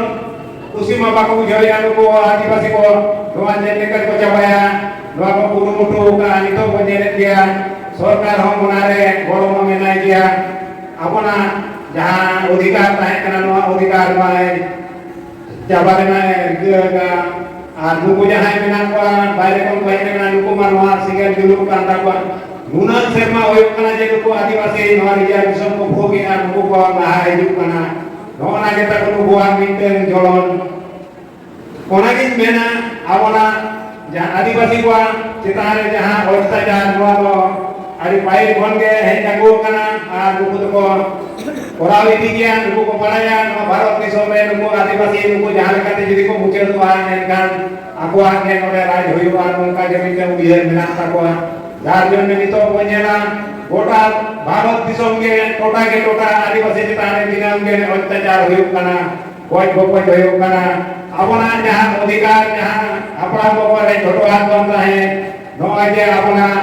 ᱠᱩᱥᱤ ᱢᱟ ᱵᱟᱠᱚ ᱵᱩᱡᱷᱟᱹᱣᱮᱫᱼᱟ ᱱᱩᱠᱩ ᱟᱹᱫᱤᱵᱟᱹᱥᱤ ᱠᱚ, ᱱᱚᱣᱟ ᱪᱮᱫ ᱞᱮᱠᱟ ᱠᱚ ᱪᱟᱵᱟᱭᱟ, ᱱᱚᱣᱟ ᱠᱚ ᱠᱩᱨᱩᱢᱩᱴᱩ ᱟᱠᱟᱫᱼᱟ᱾ ᱱᱤᱛᱚᱜ ᱵᱚ ᱧᱮᱞᱮᱫ ᱜᱮᱭᱟ, ᱥᱚᱨᱠᱟᱨ ᱦᱚᱸ ᱚᱱᱟᱨᱮ ᱜᱚᱲᱚ ᱢᱟ ᱢᱮᱱᱟᱭ ᱜᱮᱭᱟ᱾ ᱟᱵᱚᱱᱟᱜ ᱡᱟᱦᱟᱸ ᱚᱫᱷᱤᱠᱟᱨ ᱛᱟᱦᱮᱸ ᱠᱟᱱᱟ, ᱱᱚᱣᱟ ᱚᱫᱷᱤᱠᱟᱨ ᱢᱟᱭ ᱪᱟᱵᱟ ᱨᱮᱱᱟᱜ ᱮ ᱨᱤᱠᱟᱹ ᱟᱠᱟᱫᱼᱟ᱾ ᱟᱨ ᱱᱩᱠᱩ ᱡᱟᱦᱟᱸᱭ ᱢᱮᱱᱟᱜ ᱠᱚᱣᱟ, ᱵᱟᱭᱨᱮ ᱠᱷᱚᱱ ᱠᱚ ᱦᱮᱡ ᱞᱮᱱᱟ, ᱱᱩᱠᱩ ᱢᱟ ᱱᱚᱣᱟ ᱥᱮᱸᱜᱮᱞ ᱡᱩᱞᱩᱜ ᱠᱟᱱ ᱛᱟᱠᱚᱣᱟ᱾ ᱱᱩᱱᱟᱹᱜ ᱥᱮᱨᱢᱟ ᱦᱩᱭᱩᱜ ᱠᱟᱱᱟ ᱡᱮ ᱱᱩᱠᱩ ᱟᱹᱫᱤᱵᱟᱹᱥᱤ ᱱᱚᱣᱟ reservation ᱠᱚ ᱵᱷᱳᱜᱮᱜᱼᱟ, ᱱᱩᱠᱩ ᱠᱚ ᱞᱟᱦᱟ ᱦᱤᱡᱩᱜ ᱠᱟᱱᱟ᱾ ᱱᱚᱜᱼᱚ ᱱᱟ ᱜᱮ ᱛᱟᱠᱚ ᱱᱩᱠᱩᱣᱟᱜ ᱢᱤᱫᱴᱟᱹᱝ ᱡᱚᱞᱚᱱ᱾ ᱚᱱᱟᱜᱤᱧ ᱢᱮᱱᱟ, ᱟᱵᱚᱱᱟᱜ ᱡᱟᱦᱟᱸ ᱟᱹᱫᱤᱵᱟᱹᱥᱤ ᱠᱚᱣᱟᱜ ᱪᱮᱛᱟᱱ ᱨᱮ ᱡᱟᱦᱟᱸ ᱚᱛᱛᱟᱪᱟᱨ, ᱱᱚᱣᱟ ᱫᱚ ᱟᱹᱰᱤ ᱯᱟᱹᱦᱤᱞ ᱠᱷᱚᱱ ᱜᱮ ᱦᱮᱡ ᱟᱹᱜᱩ ᱟᱠᱟᱱᱟ ᱟᱨ ᱱᱩᱠᱩ ᱫᱚᱠᱚ ᱠᱚᱨᱟᱣ ᱤᱫᱤ ᱜᱮᱭᱟ᱾ ᱱᱩᱠᱩ ᱠᱚ ᱵᱟᱲᱟᱭᱟ ᱱᱚᱣᱟ ᱵᱷᱟᱨᱚᱛ ᱫᱤᱥᱚᱢ ᱨᱮ ᱱᱩᱠᱩ ᱟᱹᱫᱤᱵᱟᱹᱥᱤ ᱱᱩᱠᱩ ᱡᱟᱦᱟᱸ ᱞᱮᱠᱟᱛᱮ ᱡᱩᱫᱤ ᱠᱚ ᱢᱩᱪᱟᱹᱫᱚᱜᱼᱟ, ᱮᱱᱠᱷᱟᱱ ᱟᱠᱚᱣᱟᱜ ᱜᱮ ᱱᱚᱰᱮ ᱨᱟᱡᱽ ᱦᱩᱭᱩᱜᱼᱟ, ᱱᱚᱝᱠᱟ ᱜᱮ ᱢᱤᱫᱴᱟᱝ ᱩᱭᱦᱟᱹᱨ ᱢᱮᱱᱟᱜ ᱛᱟᱠᱚᱣᱟ᱾ ᱡᱟᱨ ᱡᱚᱱᱱᱮ ᱱᱤᱛᱚᱜ ᱵᱚᱱ ᱧᱮᱞᱟ, ᱜᱚᱴᱟ ᱵᱷᱟᱨᱚᱛ ᱫᱤᱥᱚᱢ ᱜᱮ ᱴᱚᱴᱷᱟ ᱜᱮ ᱴᱚᱴᱷᱟ ᱟᱹᱫᱤᱵᱟᱹᱥᱤ ᱪᱮᱛᱟᱱ ᱨᱮ ᱫᱤᱱᱟᱹᱢ ᱜᱮ ᱚᱛᱛᱟᱪᱟᱨ ᱦᱩᱭᱩᱜ ᱠᱟᱱᱟ, ᱜᱚᱡ ᱜᱚᱯᱚᱡ ᱦᱩᱭᱩᱜ ᱠᱟᱱᱟ᱾ ᱟᱵᱚᱱᱟᱜ ᱡᱟᱦᱟᱸ ᱚᱫᱷᱤᱠᱟᱨ, ᱡᱟᱦᱟᱸ ᱦᱟᱯᱲᱟᱢ ᱠᱚᱠᱚ ᱨᱮᱡ ᱦᱚᱴᱚ ᱟᱠᱟᱫ ᱵᱚᱱ ᱛᱟᱦᱮᱸᱫ, ᱱᱚᱜᱼᱚᱭ ᱡᱮ ᱟᱵᱚᱱᱟᱜ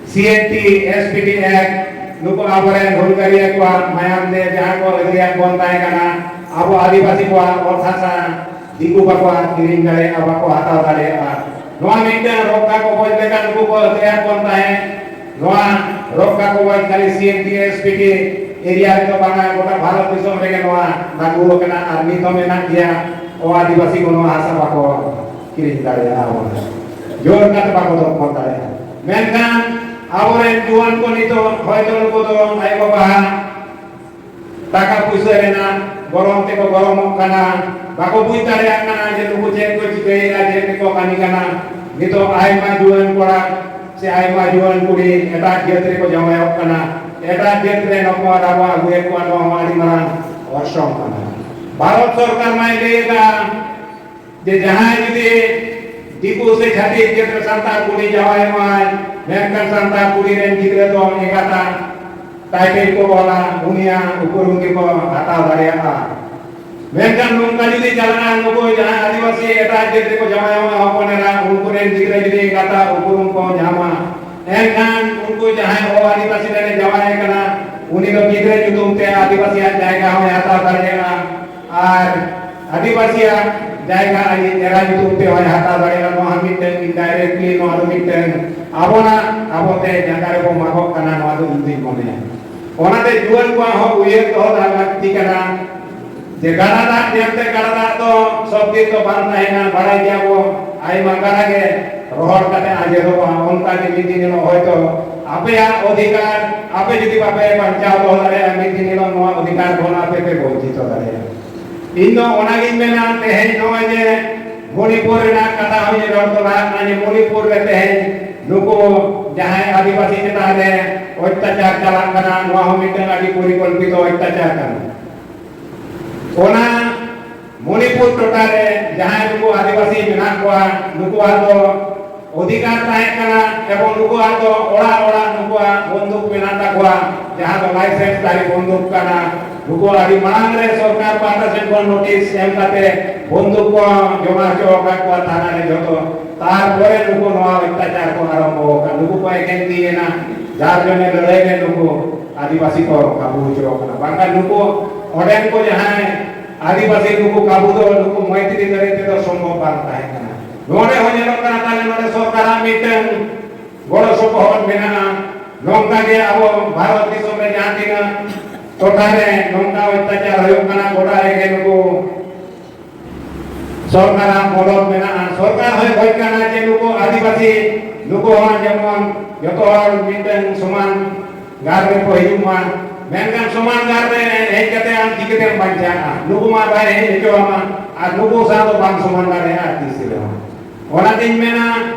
C N T, S P T Act, ᱱᱩᱠᱩ ᱟᱵᱚᱨᱮᱱ ᱦᱩᱞᱜᱟᱹᱨᱤᱭᱟᱹ ᱠᱚᱣᱟᱜ ᱢᱟᱭᱟᱢ ᱛᱮ ᱡᱟᱦᱟᱸ ᱠᱚ ᱟᱹᱫᱟᱹᱭᱟᱜ ᱵᱚᱱ ᱛᱟᱦᱮᱸ ᱠᱟᱱᱟ, ᱟᱵᱚ ᱟᱹᱫᱤᱵᱟᱹᱥᱤ ᱠᱚᱣᱟᱜ ᱚᱛ ᱦᱟᱥᱟ ᱫᱤᱠᱩ ᱵᱟᱠᱚ ᱠᱤᱨᱤᱧ ᱫᱟᱲᱮᱭᱟᱜᱼᱟ, ᱵᱟᱠᱚ ᱦᱟᱛᱟᱣ ᱫᱟᱲᱮᱭᱟᱜᱼᱟ᱾ ᱱᱚᱣᱟ ᱢᱤᱫᱴᱟᱝ ᱨᱚᱠᱠᱷᱟ ᱠᱚᱵᱚᱪ ᱞᱮᱠᱟ ᱱᱩᱠᱩ ᱠᱚ ᱟᱹᱫᱟᱹᱭᱟᱜ ᱵᱚᱱ ᱛᱟᱦᱮᱸᱫ᱾ ᱱᱚᱣᱟ ᱨᱚᱠᱠᱷᱟ ᱠᱚᱵᱚᱪ ᱠᱷᱟᱹᱞᱤ C N T, S P T area ᱨᱮᱫᱚ ᱵᱟᱝᱟ, ᱜᱚᱴᱟ ᱵᱷᱟᱨᱚᱛ ᱫᱤᱥᱚᱢ ᱨᱮᱜᱮ ᱱᱚᱣᱟ ᱞᱟᱹᱜᱩ ᱟᱠᱟᱱᱟ ᱟᱨ ᱱᱤᱛ ᱦᱚᱸ ᱢᱮᱱᱟᱜ ᱜᱮᱭᱟ᱾ ᱚ ᱟᱹᱫᱤᱵᱟᱹᱥᱤ ᱠᱚ ᱱᱚᱣᱟ ᱦᱟᱥᱟ ᱵᱟᱠᱚ ᱠᱤᱨᱤᱧ ᱫᱟᱲᱮᱭᱟᱜᱼᱟ, ᱡᱳᱨ ᱠᱟᱛᱮ ᱵᱟᱠᱚ ᱫᱚᱠᱷᱚᱞ ᱫᱟᱲᱮᱭᱟᱜᱼᱟ᱾ ᱢᱮᱱᱠᱷᱟᱱ ᱟᱵᱚᱨᱮᱱ ᱡᱩᱣᱟᱹᱱ ᱠᱚ ᱱᱤᱛᱚᱜ ᱦᱚᱭᱛᱚ ᱱᱩᱠᱩ ᱫᱚ ᱟᱭᱳ ᱵᱟᱵᱟ ᱴᱟᱠᱟ ᱯᱩᱭᱥᱟᱹ ᱨᱮᱱᱟᱜ ᱜᱚᱨᱚᱢ ᱛᱮᱠᱚ ᱜᱚᱨᱚᱢᱚᱜ ᱠᱟᱱᱟ, ᱵᱟᱠᱚ ᱵᱩᱡᱽ ᱫᱟᱲᱮᱭᱟᱜ ᱠᱟᱱᱟ ᱡᱮ ᱱᱩᱠᱩ ᱪᱮᱫ ᱠᱚ ᱪᱤᱠᱟᱹᱭᱮᱫᱟ, ᱪᱮᱫ ᱨᱮᱠᱚ ᱠᱟᱹᱢᱤ ᱠᱟᱱᱟ᱾ ᱱᱤᱛᱚᱜ ᱟᱭᱢᱟ ᱡᱩᱣᱟᱹᱱ ᱠᱚᱲᱟ ᱥᱮ ᱟᱭᱢᱟ ᱡᱩᱣᱟᱹᱱ ᱠᱩᱲᱤ ᱮᱴᱟᱜ ᱡᱟᱹᱛ ᱨᱮᱠᱚ ᱡᱟᱶᱟᱭᱚᱜ ᱠᱟᱱᱟ, ᱮᱴᱟᱜ ᱡᱟᱹᱛ ᱨᱮ ᱱᱚᱠᱚ ᱟᱨ ᱟᱵᱚ ᱟᱹᱜᱩᱭᱮᱫ ᱠᱚᱣᱟ᱾ ᱱᱚᱣᱟ ᱦᱚᱸ ᱟᱹᱰᱤ ᱢᱟᱨᱟᱝ ᱫᱷᱚᱨᱥᱚᱱ ᱠᱟᱱᱟ᱾ ᱵᱷᱟᱨᱚᱛ ᱥᱚᱨᱠᱟᱨ ᱢᱟᱭ ᱞᱟᱹᱭ ᱟᱠᱟᱫ ᱡᱮ ᱡᱟᱦᱟᱸᱭ ᱡᱩᱫᱤ ᱫᱤᱠᱩ ᱥᱮ ᱪᱷᱟᱹᱛᱤᱠ ᱡᱟᱹᱛ ᱨᱮ ᱥᱟᱱᱛᱟᱲ ᱠᱩᱲᱤ ᱡᱟᱶᱟᱭᱚᱜ ᱟᱭ, ᱢᱮᱱᱠᱷᱟᱱ ᱥᱟᱱᱛᱟᱲ ᱠᱩᱲᱤ ᱨᱮᱱ ᱜᱤᱫᱽᱨᱟᱹ ᱫᱚ ᱮᱸᱜᱟᱛᱟᱜ title ᱠᱚ ᱚᱞᱟ, ᱩᱱᱤᱭᱟᱜ ᱩᱯᱨᱩᱢ ᱜᱮᱠᱚ ᱦᱟᱛᱟᱣ ᱫᱟᱲᱮᱭᱟᱜᱼᱟ᱾ ᱢᱮᱱᱠᱷᱟᱱ ᱱᱚᱝᱠᱟ ᱡᱩᱫᱤ ᱪᱟᱞᱟᱜᱼᱟ, ᱱᱩᱠᱩ ᱡᱟᱦᱟᱸᱭ ᱟᱹᱫᱤᱵᱟᱹᱥᱤ ᱮᱴᱟᱜ ᱡᱟᱹᱛ ᱨᱮᱠᱚ ᱡᱟᱶᱟᱭᱚᱜᱼᱟ ᱦᱚᱯᱚᱱ ᱮᱨᱟ, ᱩᱱᱠᱩ ᱨᱮᱱ ᱜᱤᱫᱽᱨᱟᱹ ᱡᱩᱫᱤ ᱮᱸᱜᱟᱛᱟᱜ ᱩᱯᱨᱩᱢ ᱠᱚ ᱧᱟᱢᱟ, ᱮᱱᱠᱷᱟᱱ ᱩᱱᱠᱩ ᱡᱟᱦᱟᱸᱭ ᱚ ᱟᱹᱫᱤᱵᱟᱹᱥᱤ ᱨᱮᱱ ᱡᱟᱶᱟᱭ ᱠᱟᱱᱟ, ᱩᱱᱤ ᱫᱚ ᱜᱤᱫᱽᱨᱟᱹ ᱧᱩᱛᱩᱢ ᱛᱮ ᱟᱹᱫᱤᱵᱟᱹᱥᱤᱭᱟᱜ ᱡᱟᱭᱜᱟ ᱦᱚᱸᱭ ᱦᱟᱛᱟᱣ ᱫᱟᱲᱮᱭᱟᱜᱼᱟ᱾ ᱟᱨ ᱟᱹᱫᱤᱵᱟᱹᱥᱤᱭᱟᱜ ᱡᱟᱭᱜᱟ ᱟᱡ ᱮᱨᱟ ᱧᱩᱛᱩᱢ ᱛᱮ ᱦᱚᱸᱭ ᱦᱟᱛᱟᱣ ᱫᱟᱲᱮᱭᱟᱜᱼᱟ᱾ ᱱᱚᱣᱟ ᱢᱤᱫᱴᱟᱝ indirectly, ᱱᱚᱣᱟ ᱫᱚ ᱢᱤᱫᱴᱟᱝ ᱟᱵᱚᱱᱟᱜ, ᱟᱵᱚᱛᱮ ᱡᱟᱸᱜᱟ ᱨᱮᱵᱚ ᱢᱟᱜᱚᱜ ᱠᱟᱱᱟ, ᱱᱚᱣᱟ ᱫᱚ ᱤᱧ ᱫᱩᱧ ᱢᱚᱱᱮᱭᱟ᱾ ᱚᱱᱟᱛᱮ ᱡᱩᱣᱟᱹᱱ ᱠᱚᱣᱟᱜ ᱦᱚᱸ ᱩᱭᱦᱟᱹᱨ ᱫᱚᱦᱚ ᱫᱚ ᱞᱟᱹᱠᱛᱤ ᱠᱟᱱᱟ ᱡᱮ ᱜᱟᱰᱟ ᱫᱟᱜ ᱧᱮᱞᱛᱮ ᱜᱟᱰᱟ ᱫᱟᱜ ᱫᱚ ᱥᱚᱵ ᱫᱤᱱ ᱫᱚ ᱵᱟᱝ ᱛᱟᱦᱮᱱᱟ, ᱵᱟᱲᱟᱭ ᱜᱮᱭᱟ ᱵᱚ, ᱟᱭᱢᱟ ᱜᱟᱰᱟ ᱜᱮ ᱨᱚᱦᱚᱲ ᱠᱟᱛᱮ ᱟᱸᱡᱮᱫᱚᱜᱼᱟ᱾ ᱚᱱᱠᱟ ᱜᱮ ᱢᱤᱫ ᱫᱤᱱ ᱦᱤᱞᱳᱜ ᱦᱚᱭᱛᱚ ᱟᱯᱮᱭᱟᱜ ᱚᱫᱷᱤᱠᱟᱨ ᱟᱯᱮ ᱡᱩᱫᱤ ᱵᱟᱯᱮ ᱵᱟᱧᱪᱟᱣ ᱫᱚᱦᱚ ᱫᱟᱲᱮᱭᱟᱜᱼᱟ, ᱢᱤᱫ ᱫᱤᱱ ᱦᱤᱞᱳᱜ ᱱᱚᱣᱟ ᱚᱫᱷᱤᱠᱟᱨ ᱠᱷᱚᱱ ᱟᱯᱮ ᱯᱮ ᱵᱚᱧᱪᱤᱛᱚ ᱫᱟᱲᱮᱭᱟᱜᱼᱟ᱾ ᱤᱧ ᱫᱚ ᱚᱱᱟᱜᱤᱧ ᱢᱮᱱᱟ, ᱛᱮᱦᱮᱧ ᱱᱚᱜᱼᱚᱭ ᱡᱮ ᱢᱚᱱᱤᱯᱩᱨ ᱨᱮᱱᱟᱜ ᱠᱟᱛᱷᱟ ᱦᱚᱸᱧ ᱨᱚᱲ ᱛᱚᱨᱟ ᱟᱠᱟᱫᱟ, ᱡᱮ ᱢᱚᱱᱤᱯᱩᱨ ᱨᱮ ᱛᱮᱦᱮᱧ ᱱᱩᱠᱩ ᱡᱟᱦᱟᱸᱭ ᱟᱹᱫᱤᱵᱟᱹᱥᱤ ᱪᱮᱛᱟᱱ ᱨᱮ ᱚᱛᱛᱟᱪᱟᱨ ᱪᱟᱞᱟᱜ ᱠᱟᱱᱟ, ᱱᱚᱣᱟ ᱦᱚᱸ ᱢᱤᱫᱴᱟᱝ ᱟᱹᱰᱤ ᱯᱚᱨᱤᱠᱚᱞᱯᱤᱛᱚ ᱚᱛᱛᱟᱪᱟᱨ ᱠᱟᱱᱟ᱾ ᱚᱱᱟ ᱢᱚᱱᱤᱯᱩᱨ ᱴᱚᱴᱷᱟ ᱨᱮ ᱡᱟᱦᱟᱸᱭ ᱱᱩᱠᱩ ᱟᱹᱫᱤᱵᱟᱹᱥᱤ ᱢᱮᱱᱟᱜ ᱠᱚᱣᱟ, ᱱᱩᱠᱩᱣᱟᱜ ᱫᱚ ᱚᱫᱷᱤᱠᱟᱨ ᱛᱟᱦᱮᱸ ᱠᱟᱱᱟ ᱮᱵᱚᱝ ᱱᱩᱠᱩᱣᱟᱜ ᱫᱚ ᱚᱲᱟᱜ ᱚᱲᱟᱜ ᱱᱩᱠᱩᱣᱟᱜ ᱵᱚᱱᱫᱩᱠ ᱢᱮᱱᱟᱜ ᱛᱟᱠᱚᱣᱟ, ᱡᱟᱦᱟᱸ ᱫᱚ license ᱫᱷᱟᱨᱤ ᱵᱚᱱᱫᱩᱠ ᱠᱟᱱᱟ᱾ ᱱᱩᱠᱩ ᱟᱹᱰᱤ ᱢᱟᱲᱟᱝ ᱨᱮ ᱥᱚᱨᱠᱟᱨ ᱯᱟᱦᱴᱟ ᱥᱮᱫ ᱠᱷᱚᱱ notice ᱮᱢ ᱠᱟᱛᱮ ᱵᱚᱱᱫᱩᱠ ᱠᱚ ᱡᱚᱢᱟ ᱦᱚᱪᱚ ᱟᱠᱟᱫ ᱠᱚᱣᱟ ᱛᱷᱟᱱᱟ ᱨᱮ ᱡᱷᱚᱛᱚ᱾ ᱛᱟᱨᱯᱚᱨᱮ ᱱᱩᱠᱩ ᱱᱚᱣᱟ ᱚᱛᱛᱟᱪᱟᱨ ᱠᱚ ᱟᱨᱟᱢᱵᱷᱚ ᱟᱠᱟᱫ᱾ ᱱᱩᱠᱩ ᱠᱚ ᱮᱠᱮᱱ ᱛᱤᱭᱮᱱᱟ, ᱡᱟᱨ ᱡᱚᱱᱮ ᱞᱟᱹᱲᱦᱟᱹᱭ ᱨᱮ ᱱᱩᱠᱩ ᱟᱹᱫᱤᱵᱟᱹᱥᱤ ᱠᱚ ᱠᱟᱵᱩ ᱦᱚᱪᱚ ᱟᱠᱟᱱᱟ᱾ ᱵᱟᱝᱠᱷᱟᱱ ᱱᱩᱠᱩ ᱚᱸᱰᱮᱱ ᱠᱚ ᱡᱟᱦᱟᱸᱭ ᱟᱹᱫᱤᱵᱟᱹᱥᱤ ᱱᱩᱠᱩ ᱠᱟᱵᱩ ᱫᱚ ᱱᱩᱠᱩ ᱢᱚᱭᱛᱨᱤ ᱫᱟᱲᱮ ᱛᱮᱫᱚ ᱥᱚᱢᱵᱷᱚᱵ ᱵᱟᱝ ᱛᱟᱦᱮᱸ ᱠᱟᱱᱟ᱾ ᱱᱚᱰᱮ ᱦᱚᱸ ᱧᱮᱞᱚᱜ ᱠᱟᱱᱟ, ᱛᱟᱦᱞᱮ ᱱᱚᱰᱮ ᱥᱚᱨᱠᱟᱨᱟᱜ ᱢᱤᱫᱴᱟᱝ ᱜᱚᱲᱚ ᱥᱚᱯᱚᱦᱚᱫ ᱢᱮᱱᱟᱜᱼᱟ᱾ ᱱᱚᱝᱠᱟ ᱜᱮ ᱟᱵᱚ ᱵᱷᱟᱨᱚᱛ ᱫᱤᱥᱚᱢ ᱨᱮ ᱡᱟᱦᱟᱸ ᱛᱤᱱᱟᱹᱜ ᱴᱚᱴᱷᱟ ᱨᱮ ᱱᱚᱝᱠᱟ ᱚᱛᱛᱟᱪᱟᱨ ᱦᱩᱭᱩᱜ ᱠᱟᱱᱟ, ᱜᱚᱴᱟ ᱨᱮᱜᱮ ᱱᱩᱠᱩ ᱥᱚᱨᱠᱟᱨᱟᱜ ᱢᱚᱫᱚᱫ ᱢᱮᱱᱟᱜᱼᱟ᱾ ᱥᱚᱨᱠᱟᱨ ᱦᱚᱸᱭ ᱠᱷᱚᱡ ᱠᱟᱱᱟ ᱡᱮ ᱱᱩᱠᱩ ᱟᱹᱫᱤᱵᱟᱹᱥᱤ, ᱱᱩᱠᱩ ᱦᱚᱸ ᱡᱮᱢᱚᱱ ᱡᱚᱛᱚ ᱦᱚᱲ ᱢᱤᱫᱴᱟᱝ ᱥᱚᱢᱟᱱ ᱜᱟᱲ ᱨᱮᱠᱚ ᱦᱤᱡᱩᱜ ᱢᱟ᱾ ᱢᱮᱱᱠᱷᱟᱱ ᱥᱚᱢᱟᱱ ᱜᱟᱲ ᱨᱮ ᱦᱮᱡ ᱠᱟᱛᱮ ᱟᱢ ᱪᱤᱠᱟᱹᱛᱮᱢ ᱵᱟᱧᱪᱟᱜᱼᱟ? ᱱᱩᱠᱩ ᱢᱟ ᱵᱟᱭ ᱦᱮᱡ ᱦᱚᱪᱚ ᱟᱢᱟ, ᱟᱨ ᱱᱩᱠᱩ ᱥᱟᱶ ᱫᱚ ᱵᱟᱢ ᱥᱚᱢᱟᱱ ᱫᱟᱲᱮᱭᱟᱜᱼᱟ ᱛᱤᱥ ᱨᱮᱦᱚᱸ᱾ ᱚᱱᱟᱛᱤᱧ ᱢᱮᱱᱟ,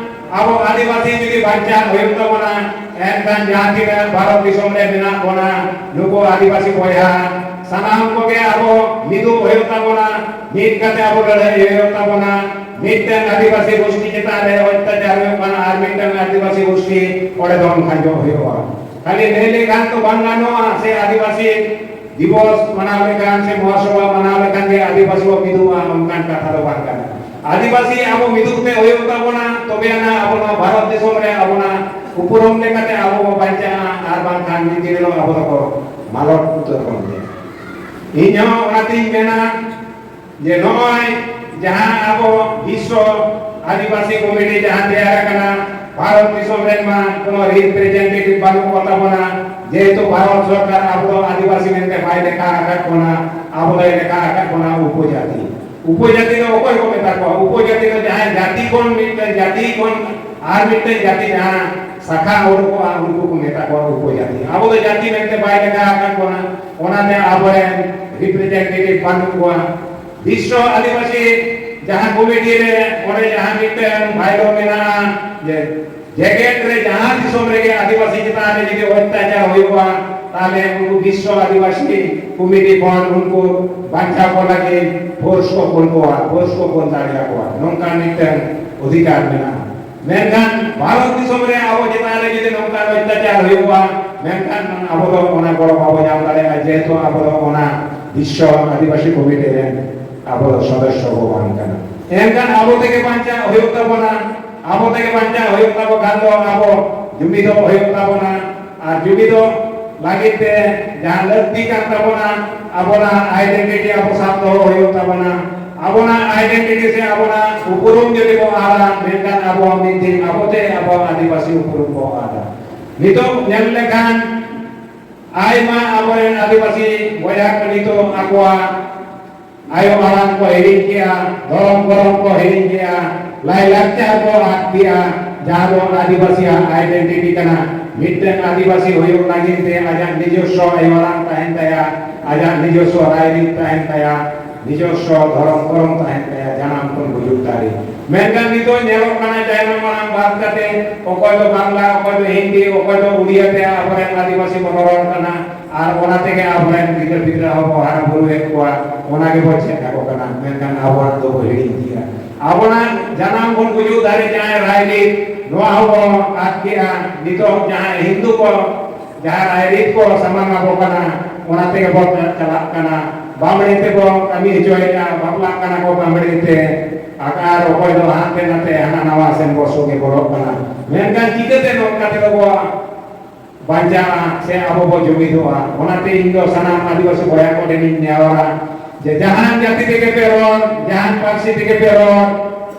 ᱟᱵᱚ ᱟᱹᱫᱤᱵᱟᱹᱥᱤ ᱡᱩᱫᱤ ᱵᱟᱧᱪᱟᱣ ᱦᱩᱭᱩᱜ ᱛᱟᱵᱚᱱᱟ, ᱮᱱᱠᱷᱟᱱ ᱡᱟᱦᱟᱸ ᱛᱤᱱᱟᱹᱜ ᱵᱷᱟᱨᱚᱛ ᱫᱤᱥᱚᱢ ᱨᱮ ᱢᱮᱱᱟᱜ ᱵᱚᱱᱟ, ᱱᱩᱠᱩ ᱟᱹᱫᱤᱵᱟᱹᱥᱤ ᱵᱚᱭᱦᱟ ᱥᱟᱱᱟᱢ ᱠᱚᱜᱮ ᱟᱵᱚ ᱢᱤᱫᱚᱜ ᱦᱩᱭᱩᱜ ᱛᱟᱵᱚᱱᱟ, ᱢᱤᱫ ᱠᱟᱛᱮ ᱟᱵᱚ ᱞᱟᱹᱲᱦᱟᱹᱭ ᱦᱩᱭᱩᱜ ᱛᱟᱵᱚᱱᱟ᱾ ᱢᱤᱫᱴᱟᱝ ᱟᱹᱫᱤᱵᱟᱹᱥᱤ ᱜᱳᱥᱴᱤ ᱪᱮᱛᱟᱱ ᱨᱮ ᱚᱛᱛᱟᱪᱟᱨ ᱦᱩᱭᱩᱜ ᱠᱟᱱᱟ, ᱟᱨ ᱢᱤᱫᱴᱟᱝ ᱟᱹᱫᱤᱵᱟᱹᱥᱤ ᱜᱳᱥᱴᱤ ᱚᱸᱰᱮ ᱫᱚᱱ ᱠᱷᱟᱸᱡᱚ ᱦᱩᱭᱩᱜᱼᱟ᱾ ᱠᱷᱟᱹᱞᱤ ᱞᱟᱹᱭ ᱞᱮᱠᱷᱟᱱ ᱛᱚ ᱵᱟᱝ ᱜᱟᱱᱚᱜᱼᱟ ᱥᱮ ᱟᱹᱫᱤᱵᱟᱹᱥᱤ ᱫᱤᱵᱚᱥ ᱢᱟᱱᱟᱣ ᱞᱮᱠᱷᱟᱱ ᱥᱮ ᱢᱚᱦᱳᱛᱥᱚᱵ ᱢᱟᱱᱟᱣ ᱞᱮᱠᱷᱟᱱ ᱜᱮ ᱟᱹᱫᱤᱵᱟᱹᱥᱤ ᱵᱚ ᱢᱤᱫᱚᱜᱼᱟ, ᱚᱱᱠᱟᱱ ᱠᱟᱛᱷᱟ ᱫᱚ ᱵᱟᱝ ᱠᱟᱱᱟ᱾ ᱟᱹᱫᱤᱵᱟᱹᱥᱤ ᱟᱵᱚ ᱢᱤᱫᱚᱜ ᱛᱮ ᱦᱩᱭᱩᱜ ᱛᱟᱵᱚᱱᱟ, ᱛᱚᱵᱮ ᱟᱱᱟ ᱟᱵᱚ ᱱᱚᱣᱟ ᱵᱷᱟᱨᱚᱛ ᱫᱤᱥᱚᱢ ᱨᱮ ᱟᱵᱚᱱᱟᱜ ᱩᱯᱨᱩᱢ ᱞᱮᱠᱟᱛᱮ ᱟᱵᱚ ᱵᱚ ᱵᱟᱧᱪᱟᱜᱼᱟ, ᱟᱨ ᱵᱟᱝᱠᱷᱟᱱ ᱢᱤᱫ ᱫᱤᱱ ᱦᱤᱞᱳᱜ ᱟᱵᱚ ᱫᱚᱠᱚ ᱢᱟᱞᱚᱴ ᱩᱛᱟᱹᱨ ᱵᱚᱱ ᱜᱮᱭᱟ᱾ ᱤᱧ ᱦᱚᱸ ᱚᱱᱟᱛᱤᱧ ᱢᱮᱱᱟ ᱡᱮ ᱱᱚᱜᱼᱚᱭ ᱡᱟᱦᱟᱸ ᱟᱵᱚ ᱵᱤᱥᱥᱚ ᱟᱹᱫᱤᱵᱟᱹᱥᱤ ᱠᱚᱢᱤᱴᱤ ᱡᱟᱦᱟᱸ ᱛᱮᱭᱟᱨ ᱟᱠᱟᱱᱟ, ᱵᱷᱟᱨᱚᱛ ᱫᱤᱥᱚᱢ ᱨᱮᱱ ᱢᱟ ᱠᱳᱱᱳ ᱨᱤᱯᱨᱮᱡᱮᱱᱴᱮᱴᱤᱵᱷ ᱵᱟᱹᱱᱩᱜ ᱠᱚ ᱛᱟᱵᱚᱱᱟ, ᱡᱮᱦᱮᱛᱩ ᱵᱷᱟᱨᱚᱛ ᱥᱚᱨᱠᱟᱨ ᱟᱵᱚ ᱫᱚ ᱟᱹᱫᱤᱵᱟᱹᱥᱤ ᱢᱮᱱᱛᱮ ᱵᱟᱭ ᱞᱮᱠᱷᱟ ᱟᱠᱟᱫ ᱵᱚᱱᱟ, ᱟᱵᱚ ᱫᱚᱭ ᱞᱮᱠᱷᱟ ᱟᱠᱟᱫ ᱵᱚᱱᱟ ᱩᱯᱚᱡᱟᱹᱛᱤ᱾ ᱩᱯᱚᱡᱟᱹᱛᱤ ᱫᱚ ᱚᱠᱚᱭ ᱠᱚ ᱢᱮᱛᱟ ᱠᱚᱣᱟ? ᱩᱯᱚᱡᱟᱹᱛᱤ ᱫᱚ ᱡᱟᱦᱟᱸᱭ ᱡᱟᱹᱛᱤ ᱠᱷᱚᱱ ᱢᱤᱫᱴᱮᱱ ᱡᱟᱹᱛᱤ ᱠᱷᱚᱱ ᱟᱨ ᱢᱤᱫᱴᱮᱱ ᱡᱟᱹᱛᱤ ᱡᱟᱦᱟᱸ ᱥᱟᱠᱷᱟ ᱩᱰᱩᱠᱚᱜᱼᱟ, ᱩᱱᱠᱩ ᱠᱚ ᱢᱮᱛᱟ ᱠᱚᱣᱟ ᱩᱯᱚᱡᱟᱹᱛᱤ᱾ ᱟᱵᱚ ᱫᱚ ᱡᱟᱹᱛᱤ ᱢᱮᱱᱛᱮ ᱵᱟᱭ ᱞᱮᱠᱷᱟ ᱟᱠᱟᱫ ᱵᱚᱱᱟ, ᱚᱱᱟᱛᱮ ᱟᱵᱚᱨᱮᱱ ᱨᱤᱯᱨᱮᱡᱮᱱᱴᱮᱴᱤᱵᱷ ᱵᱟᱹᱱᱩᱜ ᱠᱚᱣᱟ᱾ ᱵᱤᱥᱥᱚ ᱟᱹᱫᱤᱵᱟᱹᱥᱤ ᱡᱟᱦᱟᱸ ᱠᱚᱢᱤᱴᱤ ᱨᱮ ᱚᱸᱰᱮ ᱡᱟᱦᱟᱸ ᱢᱤᱫᱴᱮᱱ ᱵᱟᱭᱞᱚ ᱢᱮᱱᱟᱜᱼᱟ ᱡᱮ ᱡᱮᱜᱮᱛ ᱨᱮ ᱡᱟᱦᱟᱸ ᱫᱤᱥᱚᱢ ᱨᱮᱜᱮ ᱟᱹᱫᱤᱵᱟᱹᱥᱤ ᱪᱮᱛᱟᱱ ᱨᱮ ᱡᱩᱫᱤ ᱚᱛᱛᱟᱪᱟᱨ ᱦᱩᱭᱩᱜᱼᱟ, ᱛᱟᱦᱞᱮ ᱩᱱᱠᱩ ᱵᱤᱥᱥᱚ ᱟᱹᱫᱤᱵᱟᱹᱥᱤ ᱠᱚᱢᱤᱴᱤ ᱠᱷᱚᱱ ᱩᱱᱠᱩ ᱵᱟᱧᱪᱟᱣ ᱠᱚ ᱞᱟᱹᱜᱤᱫ ᱯᱷᱳᱨᱥ ᱠᱚ ᱠᱩᱞ ᱠᱚᱣᱟ, ᱯᱷᱳᱨᱥ ᱠᱚ ᱠᱩᱞ ᱫᱟᱲᱮᱭᱟᱠᱚᱣᱟ, ᱱᱚᱝᱠᱟ ᱢᱤᱫᱴᱟᱝ ᱚᱫᱷᱤᱠᱟᱨ ᱢᱮᱱᱟᱜᱼᱟ᱾ ᱢᱮᱱᱠᱷᱟᱱ ᱵᱷᱟᱨᱚᱛ ᱫᱤᱥᱚᱢ ᱨᱮ ᱟᱵᱚ ᱪᱮᱛᱟᱱ ᱨᱮ ᱡᱩᱫᱤ ᱱᱚᱝᱠᱟᱱ ᱚᱛᱛᱟᱪᱟᱨ ᱦᱩᱭᱩᱜᱼᱟ, ᱢᱮᱱᱠᱷᱟᱱ ᱟᱵᱚ ᱫᱚ ᱚᱱᱟ ᱜᱚᱲᱚ ᱵᱟᱵᱚ ᱧᱟᱢ ᱫᱟᱲᱮᱭᱟᱜᱼᱟ, ᱡᱮᱦᱮᱛᱩ ᱟᱵᱚ ᱫᱚ ᱚᱱᱟ ᱵᱤᱥᱥᱚ ᱟᱹᱫᱤᱵᱟᱹᱥᱤ ᱠᱚᱢᱤᱴᱤ ᱨᱮᱱ ᱟᱵᱚ ᱫᱚ ᱥᱚᱫᱚᱥᱥᱚ ᱵᱚ ᱵᱟᱝ ᱠᱟᱱᱟ᱾ ᱮᱱᱠᱷᱟᱱ ᱟᱵᱚ ᱛᱮᱜᱮ ᱵᱟᱧᱪᱟᱣ ᱦᱩᱭᱩᱜ ᱛᱟᱵᱚᱱᱟ᱾ ᱟᱵᱚ ᱛᱮᱜᱮ ᱵᱟᱧᱪᱟᱣ ᱦᱩᱭᱩᱜ ᱛᱟᱵᱚ ᱠᱷᱟᱱ ᱫᱚ ᱟᱵᱚ ᱡᱩᱢᱤᱫᱚᱜ ᱦᱩᱭᱩᱜ ᱛᱟᱵᱚᱱᱟ᱾ ᱟᱨ ᱡᱩᱢᱤᱫᱚᱜ ᱞᱟᱹᱜᱤᱫ ᱛᱮ ᱡᱟᱦᱟᱸ ᱞᱟᱹᱠᱛᱤ ᱠᱟᱱ ᱛᱟᱵᱚᱱᱟ, ᱟᱵᱚᱱᱟᱜ ᱟᱭᱰᱮᱱᱴᱤᱴᱤ ᱟᱵᱚ ᱥᱟᱵ ᱫᱚᱦᱚ ᱦᱩᱭᱩᱜ ᱛᱟᱵᱚᱱᱟ᱾ ᱟᱵᱚᱱᱟᱜ ᱟᱭᱰᱮᱱᱴᱤᱴᱤ ᱥᱮ ᱟᱵᱚᱱᱟᱜ ᱩᱯᱨᱩᱢ ᱡᱩᱫᱤ ᱵᱚ ᱟᱫᱟ, ᱢᱮᱱᱠᱷᱟᱱ ᱟᱵᱚ ᱢᱤᱫ ᱫᱤᱱ ᱟᱵᱚᱛᱮ ᱟᱵᱚ ᱟᱹᱫᱤᱵᱟᱹᱥᱤ ᱩᱯᱨᱩᱢ ᱵᱚ ᱟᱫᱟ᱾ ᱱᱤᱛᱚᱜ ᱧᱮᱞ ᱞᱮᱠᱷᱟᱱ ᱟᱭᱢᱟ ᱟᱵᱚᱨᱮᱱ ᱟᱹᱫᱤᱵᱟᱹᱥᱤ ᱵᱚᱭᱦᱟ ᱠᱚ ᱱᱤᱛᱚᱜ ᱟᱠᱚᱣᱟᱜ ᱟᱭᱳ ᱟᱲᱟᱝ ᱠᱚ ᱦᱤᱲᱤᱧ ᱠᱮᱜᱼᱟ, ᱫᱷᱚᱨᱚᱢ ᱠᱚᱨᱚᱢ ᱠᱚ ᱦᱤᱲᱤᱧ ᱠᱮᱜᱼᱟ, ᱞᱟᱭᱼᱞᱟᱠᱪᱟᱨ ᱠᱚ ᱟᱫ ᱠᱮᱜᱼᱟ, ᱡᱟᱦᱟᱸ ᱫᱚ ᱟᱹᱫᱤᱵᱟᱹᱥᱤᱭᱟᱜ ᱟᱭᱰᱮᱱᱴᱤᱴᱤ ᱠᱟᱱᱟ᱾ ᱢᱤᱫᱴᱟᱝ ᱟᱹᱫᱤᱵᱟᱹᱥᱤ ᱦᱩᱭᱩᱜ ᱞᱟᱹᱜᱤᱫ ᱛᱮ ᱟᱡᱟᱜ ᱱᱤᱡᱚᱥᱥᱚ ᱟᱭᱳ ᱟᱲᱟᱝ ᱛᱟᱦᱮᱱ ᱛᱟᱭᱟ, ᱟᱡᱟᱜ ᱱᱤᱡᱚᱥᱥᱚ ᱨᱟᱭᱨᱤᱛ ᱛᱟᱦᱮᱱ ᱛᱟᱭᱟ, ᱱᱤᱡᱚᱥᱥᱚ ᱫᱷᱚᱨᱚᱢ ᱠᱚᱨᱚᱢ ᱛᱟᱦᱮᱱ ᱛᱟᱭᱟ, ᱡᱟᱱᱟᱢ ᱠᱷᱚᱱ ᱜᱩᱡᱩᱜ ᱫᱷᱟᱹᱨᱤᱡ᱾ ᱢᱮᱱᱠᱷᱟᱱ ᱱᱤᱛᱚᱜ ᱧᱮᱞᱚᱜ ᱠᱟᱱᱟ, ᱡᱟᱱᱟᱢ ᱟᱲᱟᱝ ᱵᱟᱫ ᱠᱟᱛᱮ ᱚᱠᱚᱭ ᱫᱚ ᱵᱟᱝᱞᱟ, ᱚᱠᱚᱭ ᱫᱚ ᱦᱤᱱᱫᱤ, ᱚᱠᱚᱭ ᱫᱚ ᱩᱲᱤᱭᱟ ᱛᱮ ᱟᱵᱚᱨᱮᱱ ᱟᱹᱫᱤᱵᱟᱹᱥᱤ ᱵᱚᱱ ᱨᱚᱲ ᱠᱟᱱᱟ᱾ ᱟᱨ ᱚᱱᱟ ᱛᱮᱜᱮ ᱟᱵᱚᱨᱮᱱ ᱜᱤᱫᱽᱨᱟᱹ ᱯᱤᱫᱽᱨᱟᱹ ᱦᱚᱸᱵᱚ ᱦᱟᱨᱟ ᱵᱩᱨᱩᱭᱮᱫ ᱠᱚᱣᱟ, ᱚᱱᱟ ᱜᱮᱵᱚ ᱪᱮᱫ ᱟᱠᱚ ᱠᱟᱱᱟ, ᱢᱮᱱᱠᱷᱟᱱ ᱟᱵᱚᱣᱟᱜ ᱫᱚᱵᱚ ᱦᱤᱲᱤᱧ ᱤᱫᱤᱭᱟ᱾ ᱟᱵᱚᱱᱟᱜ ᱡᱟᱱᱟᱢ ᱠᱷᱚᱱ ᱜᱩᱡᱩᱜ ᱫᱷᱟᱹᱨᱤᱡ ᱡᱟᱦᱟᱸᱭ ᱨᱟᱭᱨᱤᱛ, ᱱᱚᱣᱟ ᱦᱚᱸᱵᱚ ᱟᱫ ᱠᱮᱜᱼᱟ᱾ ᱱᱤᱛᱚᱜ ᱡᱟᱦᱟᱸᱭ ᱦᱤᱱᱫᱩ ᱠᱚ ᱡᱟᱦᱟᱸ ᱨᱟᱭᱨᱤᱛ ᱠᱚ ᱥᱟᱢᱟᱝ ᱟᱵᱚ ᱠᱟᱱᱟ, ᱚᱱᱟ ᱛᱮᱜᱮ ᱵᱚ ᱪᱟᱞᱟᱜ ᱠᱟᱱᱟ᱾ ᱵᱟᱢᱲᱮ ᱛᱮᱵᱚ ᱠᱟᱹᱢᱤ ᱦᱚᱪᱚᱭᱮᱫᱼᱟ, ᱵᱟᱯᱞᱟᱜ ᱠᱟᱱᱟ ᱠᱚ ᱵᱟᱢᱲᱮ ᱛᱮ, ᱟᱨ ᱚᱠᱚᱭ ᱫᱚ ᱦᱟᱱᱛᱮ ᱱᱟᱛᱮ ᱦᱟᱱᱟ ᱱᱟᱣᱟ ᱥᱮᱱ ᱵᱚ ᱥᱚᱜᱮ ᱵᱚᱞᱚᱜ ᱠᱟᱱᱟ᱾ ᱢᱮᱱᱠᱷᱟᱱ ᱪᱤᱠᱟᱹᱛᱮ ᱱᱚᱝᱠᱟ ᱛᱮᱫᱚ ᱵᱚ ᱵᱟᱧᱪᱟᱜᱼᱟ ᱥᱮ ᱟᱵᱚ ᱵᱚ ᱡᱩᱢᱤᱫᱚᱜᱼᱟ? ᱚᱱᱟᱛᱮ ᱤᱧ ᱫᱚ ᱥᱟᱱᱟᱢ ᱟᱹᱫᱤᱵᱟᱹᱥᱤ ᱵᱚᱭᱦᱟ ᱠᱚ ᱴᱷᱮᱱᱤᱧ ᱱᱮᱦᱚᱨᱟ ᱡᱮ ᱡᱟᱦᱟᱸ ᱡᱟᱹᱛᱤ ᱛᱮᱜᱮ ᱯᱮ ᱨᱚᱲ, ᱡᱟᱦᱟᱸ ᱯᱟᱹᱨᱥᱤ ᱛᱮᱜᱮ ᱯᱮ ᱨᱚᱲ,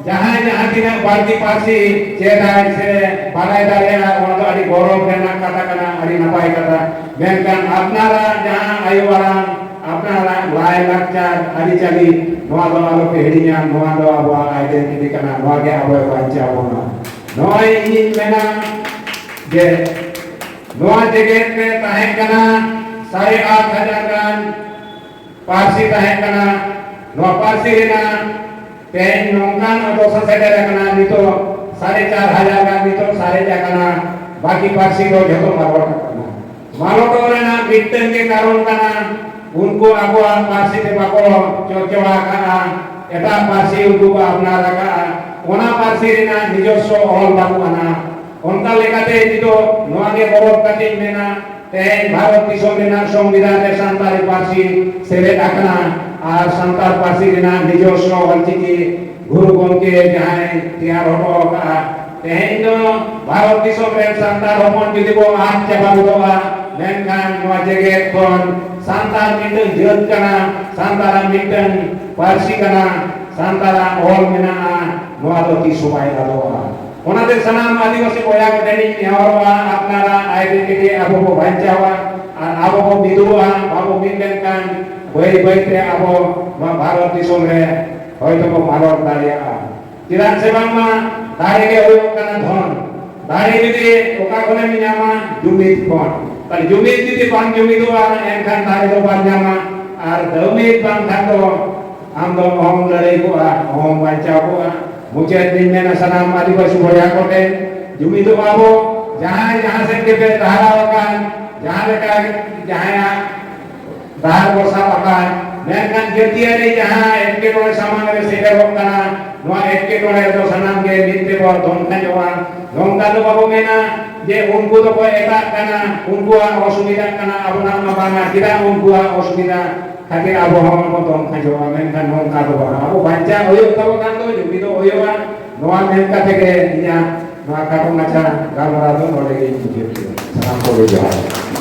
ᱡᱟᱦᱟᱸᱭ ᱡᱟᱦᱟᱸ ᱛᱤᱱᱟᱹᱜ ᱵᱟᱹᱲᱛᱤ ᱯᱟᱹᱨᱥᱤ ᱪᱮᱫᱟᱭ ᱥᱮ ᱵᱟᱲᱟᱭ ᱫᱟᱲᱮᱭᱟᱜᱼᱟ, ᱚᱱᱟ ᱫᱚ ᱟᱹᱰᱤ ᱜᱚᱨᱚᱵᱽ ᱨᱮᱱᱟᱜ ᱠᱟᱛᱷᱟ ᱠᱟᱱᱟ, ᱟᱹᱰᱤ ᱱᱟᱯᱟᱭ ᱠᱟᱛᱷᱟ᱾ ᱢᱮᱱᱠᱷᱟᱱ ᱟᱯᱱᱟᱨᱟᱜ ᱡᱟᱦᱟᱸ ᱟᱭᱳ ᱟᱲᱟᱝ, ᱟᱯᱱᱟᱨᱟᱜ ᱞᱟᱭ ᱞᱟᱠᱪᱟᱨ ᱟᱹᱨᱤᱪᱟᱹᱞᱤ, ᱱᱚᱣᱟ ᱫᱚ ᱟᱞᱚ ᱯᱮ ᱦᱤᱲᱤᱧᱟ, ᱱᱚᱣᱟ ᱫᱚ ᱟᱵᱚᱣᱟᱜ identity ᱠᱟᱱᱟ, ᱱᱚᱣᱟ ᱜᱮ ᱟᱵᱚᱭ ᱵᱟᱧᱪᱟᱣ ᱵᱚᱱᱟ᱾ ᱱᱚᱜᱼᱚᱭ ᱤᱧᱤᱧ ᱢᱮᱱᱟ ᱡᱮ ᱱᱚᱣᱟ ᱡᱮᱜᱮᱛ ᱨᱮ ᱛᱟᱦᱮᱸ ᱠᱟᱱᱟ ᱥᱟᱲᱮ ᱟᱴ ᱦᱟᱡᱟᱨ ᱜᱟᱱ ᱯᱟᱹᱨᱥᱤ ᱛᱟᱦᱮᱸ ᱠᱟᱱᱟ᱾ ᱱᱚᱣᱟ ᱯᱟᱹᱨᱥᱤ ᱨᱮᱱᱟᱜ ᱛᱮᱦᱮᱧ ᱱᱚᱝᱠᱟᱱ ᱫᱚᱥᱟ ᱥᱮᱴᱮᱨ ᱟᱠᱟᱱᱟ, ᱱᱤᱛᱚᱜ ᱥᱟᱲᱮ ᱪᱟᱨ ᱦᱟᱡᱟᱨ ᱜᱟᱱ ᱱᱤᱛᱚᱜ ᱥᱟᱨᱮᱡ ᱟᱠᱟᱱᱟ᱾ ᱵᱟᱹᱠᱤ ᱯᱟᱹᱨᱥᱤ ᱫᱚ ᱡᱷᱚᱛᱚ ᱢᱟᱞᱚᱴ ᱟᱠᱟᱱᱟ᱾ ᱢᱟᱞᱚᱴᱚᱜ ᱨᱮᱱᱟᱜ ᱢᱤᱫᱴᱟᱝ ᱜᱮ ᱠᱟᱨᱚᱱ ᱠᱟᱱᱟ, ᱩᱱᱠᱩ ᱟᱠᱚᱣᱟᱜ ᱯᱟᱹᱨᱥᱤ ᱛᱮ ᱵᱟᱠᱚ ᱪᱚᱨᱪᱟ ᱟᱠᱟᱫᱼᱟ, ᱮᱴᱟᱜ ᱯᱟᱹᱨᱥᱤ ᱩᱱᱠᱩ ᱠᱚ ᱟᱯᱱᱟᱨ ᱟᱠᱟᱫᱼᱟ, ᱚᱱᱟ ᱯᱟᱹᱨᱥᱤ ᱨᱮᱱᱟᱜ ᱱᱤᱡᱚᱥᱥᱚ ᱚᱞ ᱵᱟᱹᱱᱩᱜ ᱟᱱᱟ᱾ ᱚᱱᱠᱟ ᱞᱮᱠᱟᱛᱮ ᱱᱤᱛᱚᱜ ᱱᱚᱣᱟ ᱜᱮ ᱜᱚᱨᱚᱵᱽ ᱠᱟᱛᱮᱧ ᱢᱮᱱᱟ, ᱛᱮᱦᱮᱧ ᱵᱷᱟᱨᱚᱛ ᱫᱤᱥᱚᱢ ᱨᱮᱱᱟᱜ ᱥᱚᱝᱵᱤᱫᱷᱟᱱ ᱨᱮ ᱥᱟᱱᱛᱟᱲᱤ ᱯᱟᱹᱨᱥᱤ ᱥᱮᱞᱮᱫ ᱟᱠᱟᱱᱟ ᱟᱨ ᱥᱟᱱᱛᱟᱲ ᱯᱟᱹᱨᱥᱤ ᱨᱮᱱᱟᱜ ᱱᱤᱡᱚᱥᱥᱚ ᱚᱞᱪᱤᱠᱤ ᱜᱩᱨᱩ ᱜᱚᱢᱠᱮ ᱡᱟᱦᱟᱸᱭ ᱛᱮᱭᱟᱨ ᱦᱚᱴᱚ ᱟᱠᱟᱫᱼᱟ᱾ ᱛᱮᱦᱮᱧ ᱫᱚ ᱵᱷᱟᱨᱚᱛ ᱫᱤᱥᱚᱢ ᱨᱮᱱ ᱥᱟᱱᱛᱟᱲ ᱦᱚᱯᱚᱱ ᱡᱩᱫᱤ ᱵᱚ ᱟᱫ ᱪᱟᱵᱟ ᱜᱚᱫᱚᱜᱼᱟ, ᱢᱮᱱᱠᱷᱟᱱ ᱱᱚᱣᱟ ᱡᱮᱜᱮᱛ ᱠᱷᱚᱱ ᱥᱟᱱᱛᱟᱲ ᱢᱤᱫᱴᱟᱝ ᱡᱟᱹᱛ ᱠᱟᱱᱟ, ᱥᱟᱱᱛᱟᱲᱟᱜ ᱢᱤᱫᱴᱟᱝ ᱯᱟᱹᱨᱥᱤ ᱠᱟᱱᱟ, ᱥᱟᱱᱛᱟᱲᱟᱜ ᱚᱞ ᱢᱮᱱᱟᱜᱼᱟ, ᱱᱚᱣᱟ ᱫᱚ ᱛᱤᱥ ᱦᱚᱸ ᱵᱟᱭ ᱟᱫᱚᱜᱼᱟ᱾ ᱚᱱᱟᱛᱮ ᱥᱟᱱᱟᱢ ᱟᱹᱫᱤᱵᱟᱹᱥᱤ ᱵᱚᱭᱦᱟ ᱠᱚ ᱴᱷᱮᱱ ᱤᱧ ᱱᱮᱦᱚᱨᱚᱜᱼᱟ, ᱟᱯᱱᱟᱨᱟᱜ identity ᱟᱵᱚ ᱵᱚ ᱵᱟᱧᱪᱟᱣᱟ ᱟᱨ ᱟᱵᱚ ᱵᱚ ᱢᱤᱫᱚᱜᱼᱟ᱾ ᱵᱟᱵᱚ ᱢᱤᱫ ᱞᱮᱱᱠᱷᱟᱱ ᱵᱟᱹᱭ ᱵᱟᱹᱭᱛᱮ ᱟᱵᱚ ᱱᱚᱣᱟ ᱵᱷᱟᱨᱚᱛ ᱫᱤᱥᱚᱢ ᱨᱮ ᱦᱚᱭᱛᱚ ᱵᱚ ᱢᱟᱞᱚᱴ ᱫᱟᱲᱮᱭᱟᱜᱼᱟ᱾ ᱪᱮᱫᱟᱜ ᱥᱮ ᱵᱟᱝᱢᱟ ᱫᱟᱲᱮ ᱜᱮ ᱦᱩᱭᱩᱜ ᱠᱟᱱᱟ ᱫᱷᱚᱱ᱾ ᱫᱟᱲᱮ ᱡᱩᱫᱤ ᱚᱠᱟ ᱠᱷᱚᱱᱮᱢ ᱧᱟᱢᱟ? ᱡᱩᱢᱤᱫ ᱠᱷᱚᱱ᱾ ᱛᱟᱦᱞᱮ ᱡᱩᱢᱤᱫ ᱡᱩᱫᱤ ᱵᱟᱝ ᱡᱩᱢᱤᱫᱚᱜᱼᱟ, ᱮᱱᱠᱷᱟᱱ ᱫᱟᱲᱮ ᱫᱚ ᱵᱟᱢ ᱧᱟᱢᱟ᱾ ᱟᱨ ᱡᱩᱢᱤᱫ ᱵᱟᱝᱠᱷᱟᱱ ᱫᱚ ᱟᱢ ᱫᱚ ᱚᱦᱚᱢ ᱞᱟᱹᱲᱦᱟᱹᱭ ᱠᱚᱜᱼᱟ, ᱚᱦᱚᱢ ᱵᱟᱧᱪᱟᱣ ᱠᱚᱜᱼᱟ᱾ ᱢᱩᱪᱟᱹᱫ ᱨᱤᱧ ᱢᱮᱱᱟ ᱥᱟᱱᱟᱢ ᱟᱹᱫᱤᱵᱟᱹᱥᱤ ᱵᱚᱭᱦᱟ ᱠᱚᱴᱷᱮᱱ, ᱡᱩᱢᱤᱫᱚᱜ ᱟᱵᱚ, ᱡᱟᱦᱟᱸᱭ ᱡᱟᱦᱟᱸ ᱥᱮᱫ ᱜᱮᱯᱮ ᱴᱟᱦᱟᱨᱟᱣ ᱟᱠᱟᱱ, ᱡᱟᱦᱟᱸ ᱞᱮᱠᱟ ᱡᱟᱦᱟᱸᱭᱟᱜ ᱰᱟᱦᱟᱨ ᱵᱚ ᱥᱟᱵ ᱟᱠᱟᱫ, ᱢᱮᱱᱠᱷᱟᱱ ᱡᱟᱹᱛᱤᱭᱟᱹᱨᱤ ᱡᱟᱦᱟᱸ ᱮᱴᱠᱮᱴᱚᱬᱮ ᱥᱟᱢᱟᱝ ᱨᱮ ᱥᱮᱴᱮᱨᱚᱜ ᱠᱟᱱᱟ, ᱱᱚᱣᱟ ᱮᱴᱠᱮᱴᱚᱬᱮ ᱨᱮᱫᱚ ᱥᱟᱱᱟᱢ ᱜᱮ ᱢᱤᱫ ᱛᱮᱵᱚ ᱫᱚᱱ ᱠᱷᱟᱸᱡᱚᱜᱼᱟ᱾ ᱱᱚᱝᱠᱟ ᱫᱚ ᱵᱟᱵᱚ ᱢᱮᱱᱟ ᱡᱮ ᱩᱱᱠᱩ ᱫᱚᱠᱚ ᱮᱴᱟᱜ ᱠᱟᱱᱟ, ᱩᱱᱠᱩᱣᱟᱜ ᱚᱥᱩᱵᱤᱫᱷᱟᱜ ᱠᱟᱱᱟ, ᱟᱵᱚᱱᱟᱜ ᱢᱟ ᱵᱟᱝᱟ᱾ ᱪᱮᱫᱟᱜ ᱩᱱᱠᱩᱣᱟᱜ ᱚᱥᱩᱵᱤᱫᱷᱟ ᱠᱷᱟᱹᱛᱤᱨ ᱟᱵᱚ ᱦᱚᱸ ᱵᱚᱱ ᱫᱚᱱ ᱠᱷᱟᱸᱡᱚᱜᱼᱟ? ᱢᱮᱱᱠᱷᱟᱱ ᱱᱚᱝᱠᱟ ᱫᱚ ᱵᱟᱝᱟ᱾ ᱟᱵᱚ ᱵᱟᱧᱪᱟᱣ ᱦᱩᱭᱩᱜ ᱛᱟᱵᱚ ᱠᱷᱟᱱ ᱫᱚ ᱡᱩᱢᱤᱫᱚᱜ ᱦᱩᱭᱩᱜᱼᱟ᱾ ᱱᱚᱣᱟ ᱢᱮᱱ ᱠᱟᱛᱮ ᱜᱮ ᱤᱧᱟᱹᱜ ᱱᱚᱣᱟ ᱠᱷᱟᱴᱚ ᱢᱟᱪᱷᱟ ᱜᱟᱞᱢᱟᱨᱟᱣ ᱫᱚ ᱱᱚᱰᱮ ᱜᱮᱧ ᱢᱩᱪᱟᱹᱫ ᱠᱮᱫᱟ᱾ ᱥᱟᱱᱟᱢ ᱠᱚᱜᱮ ᱡᱚᱦᱟᱨ᱾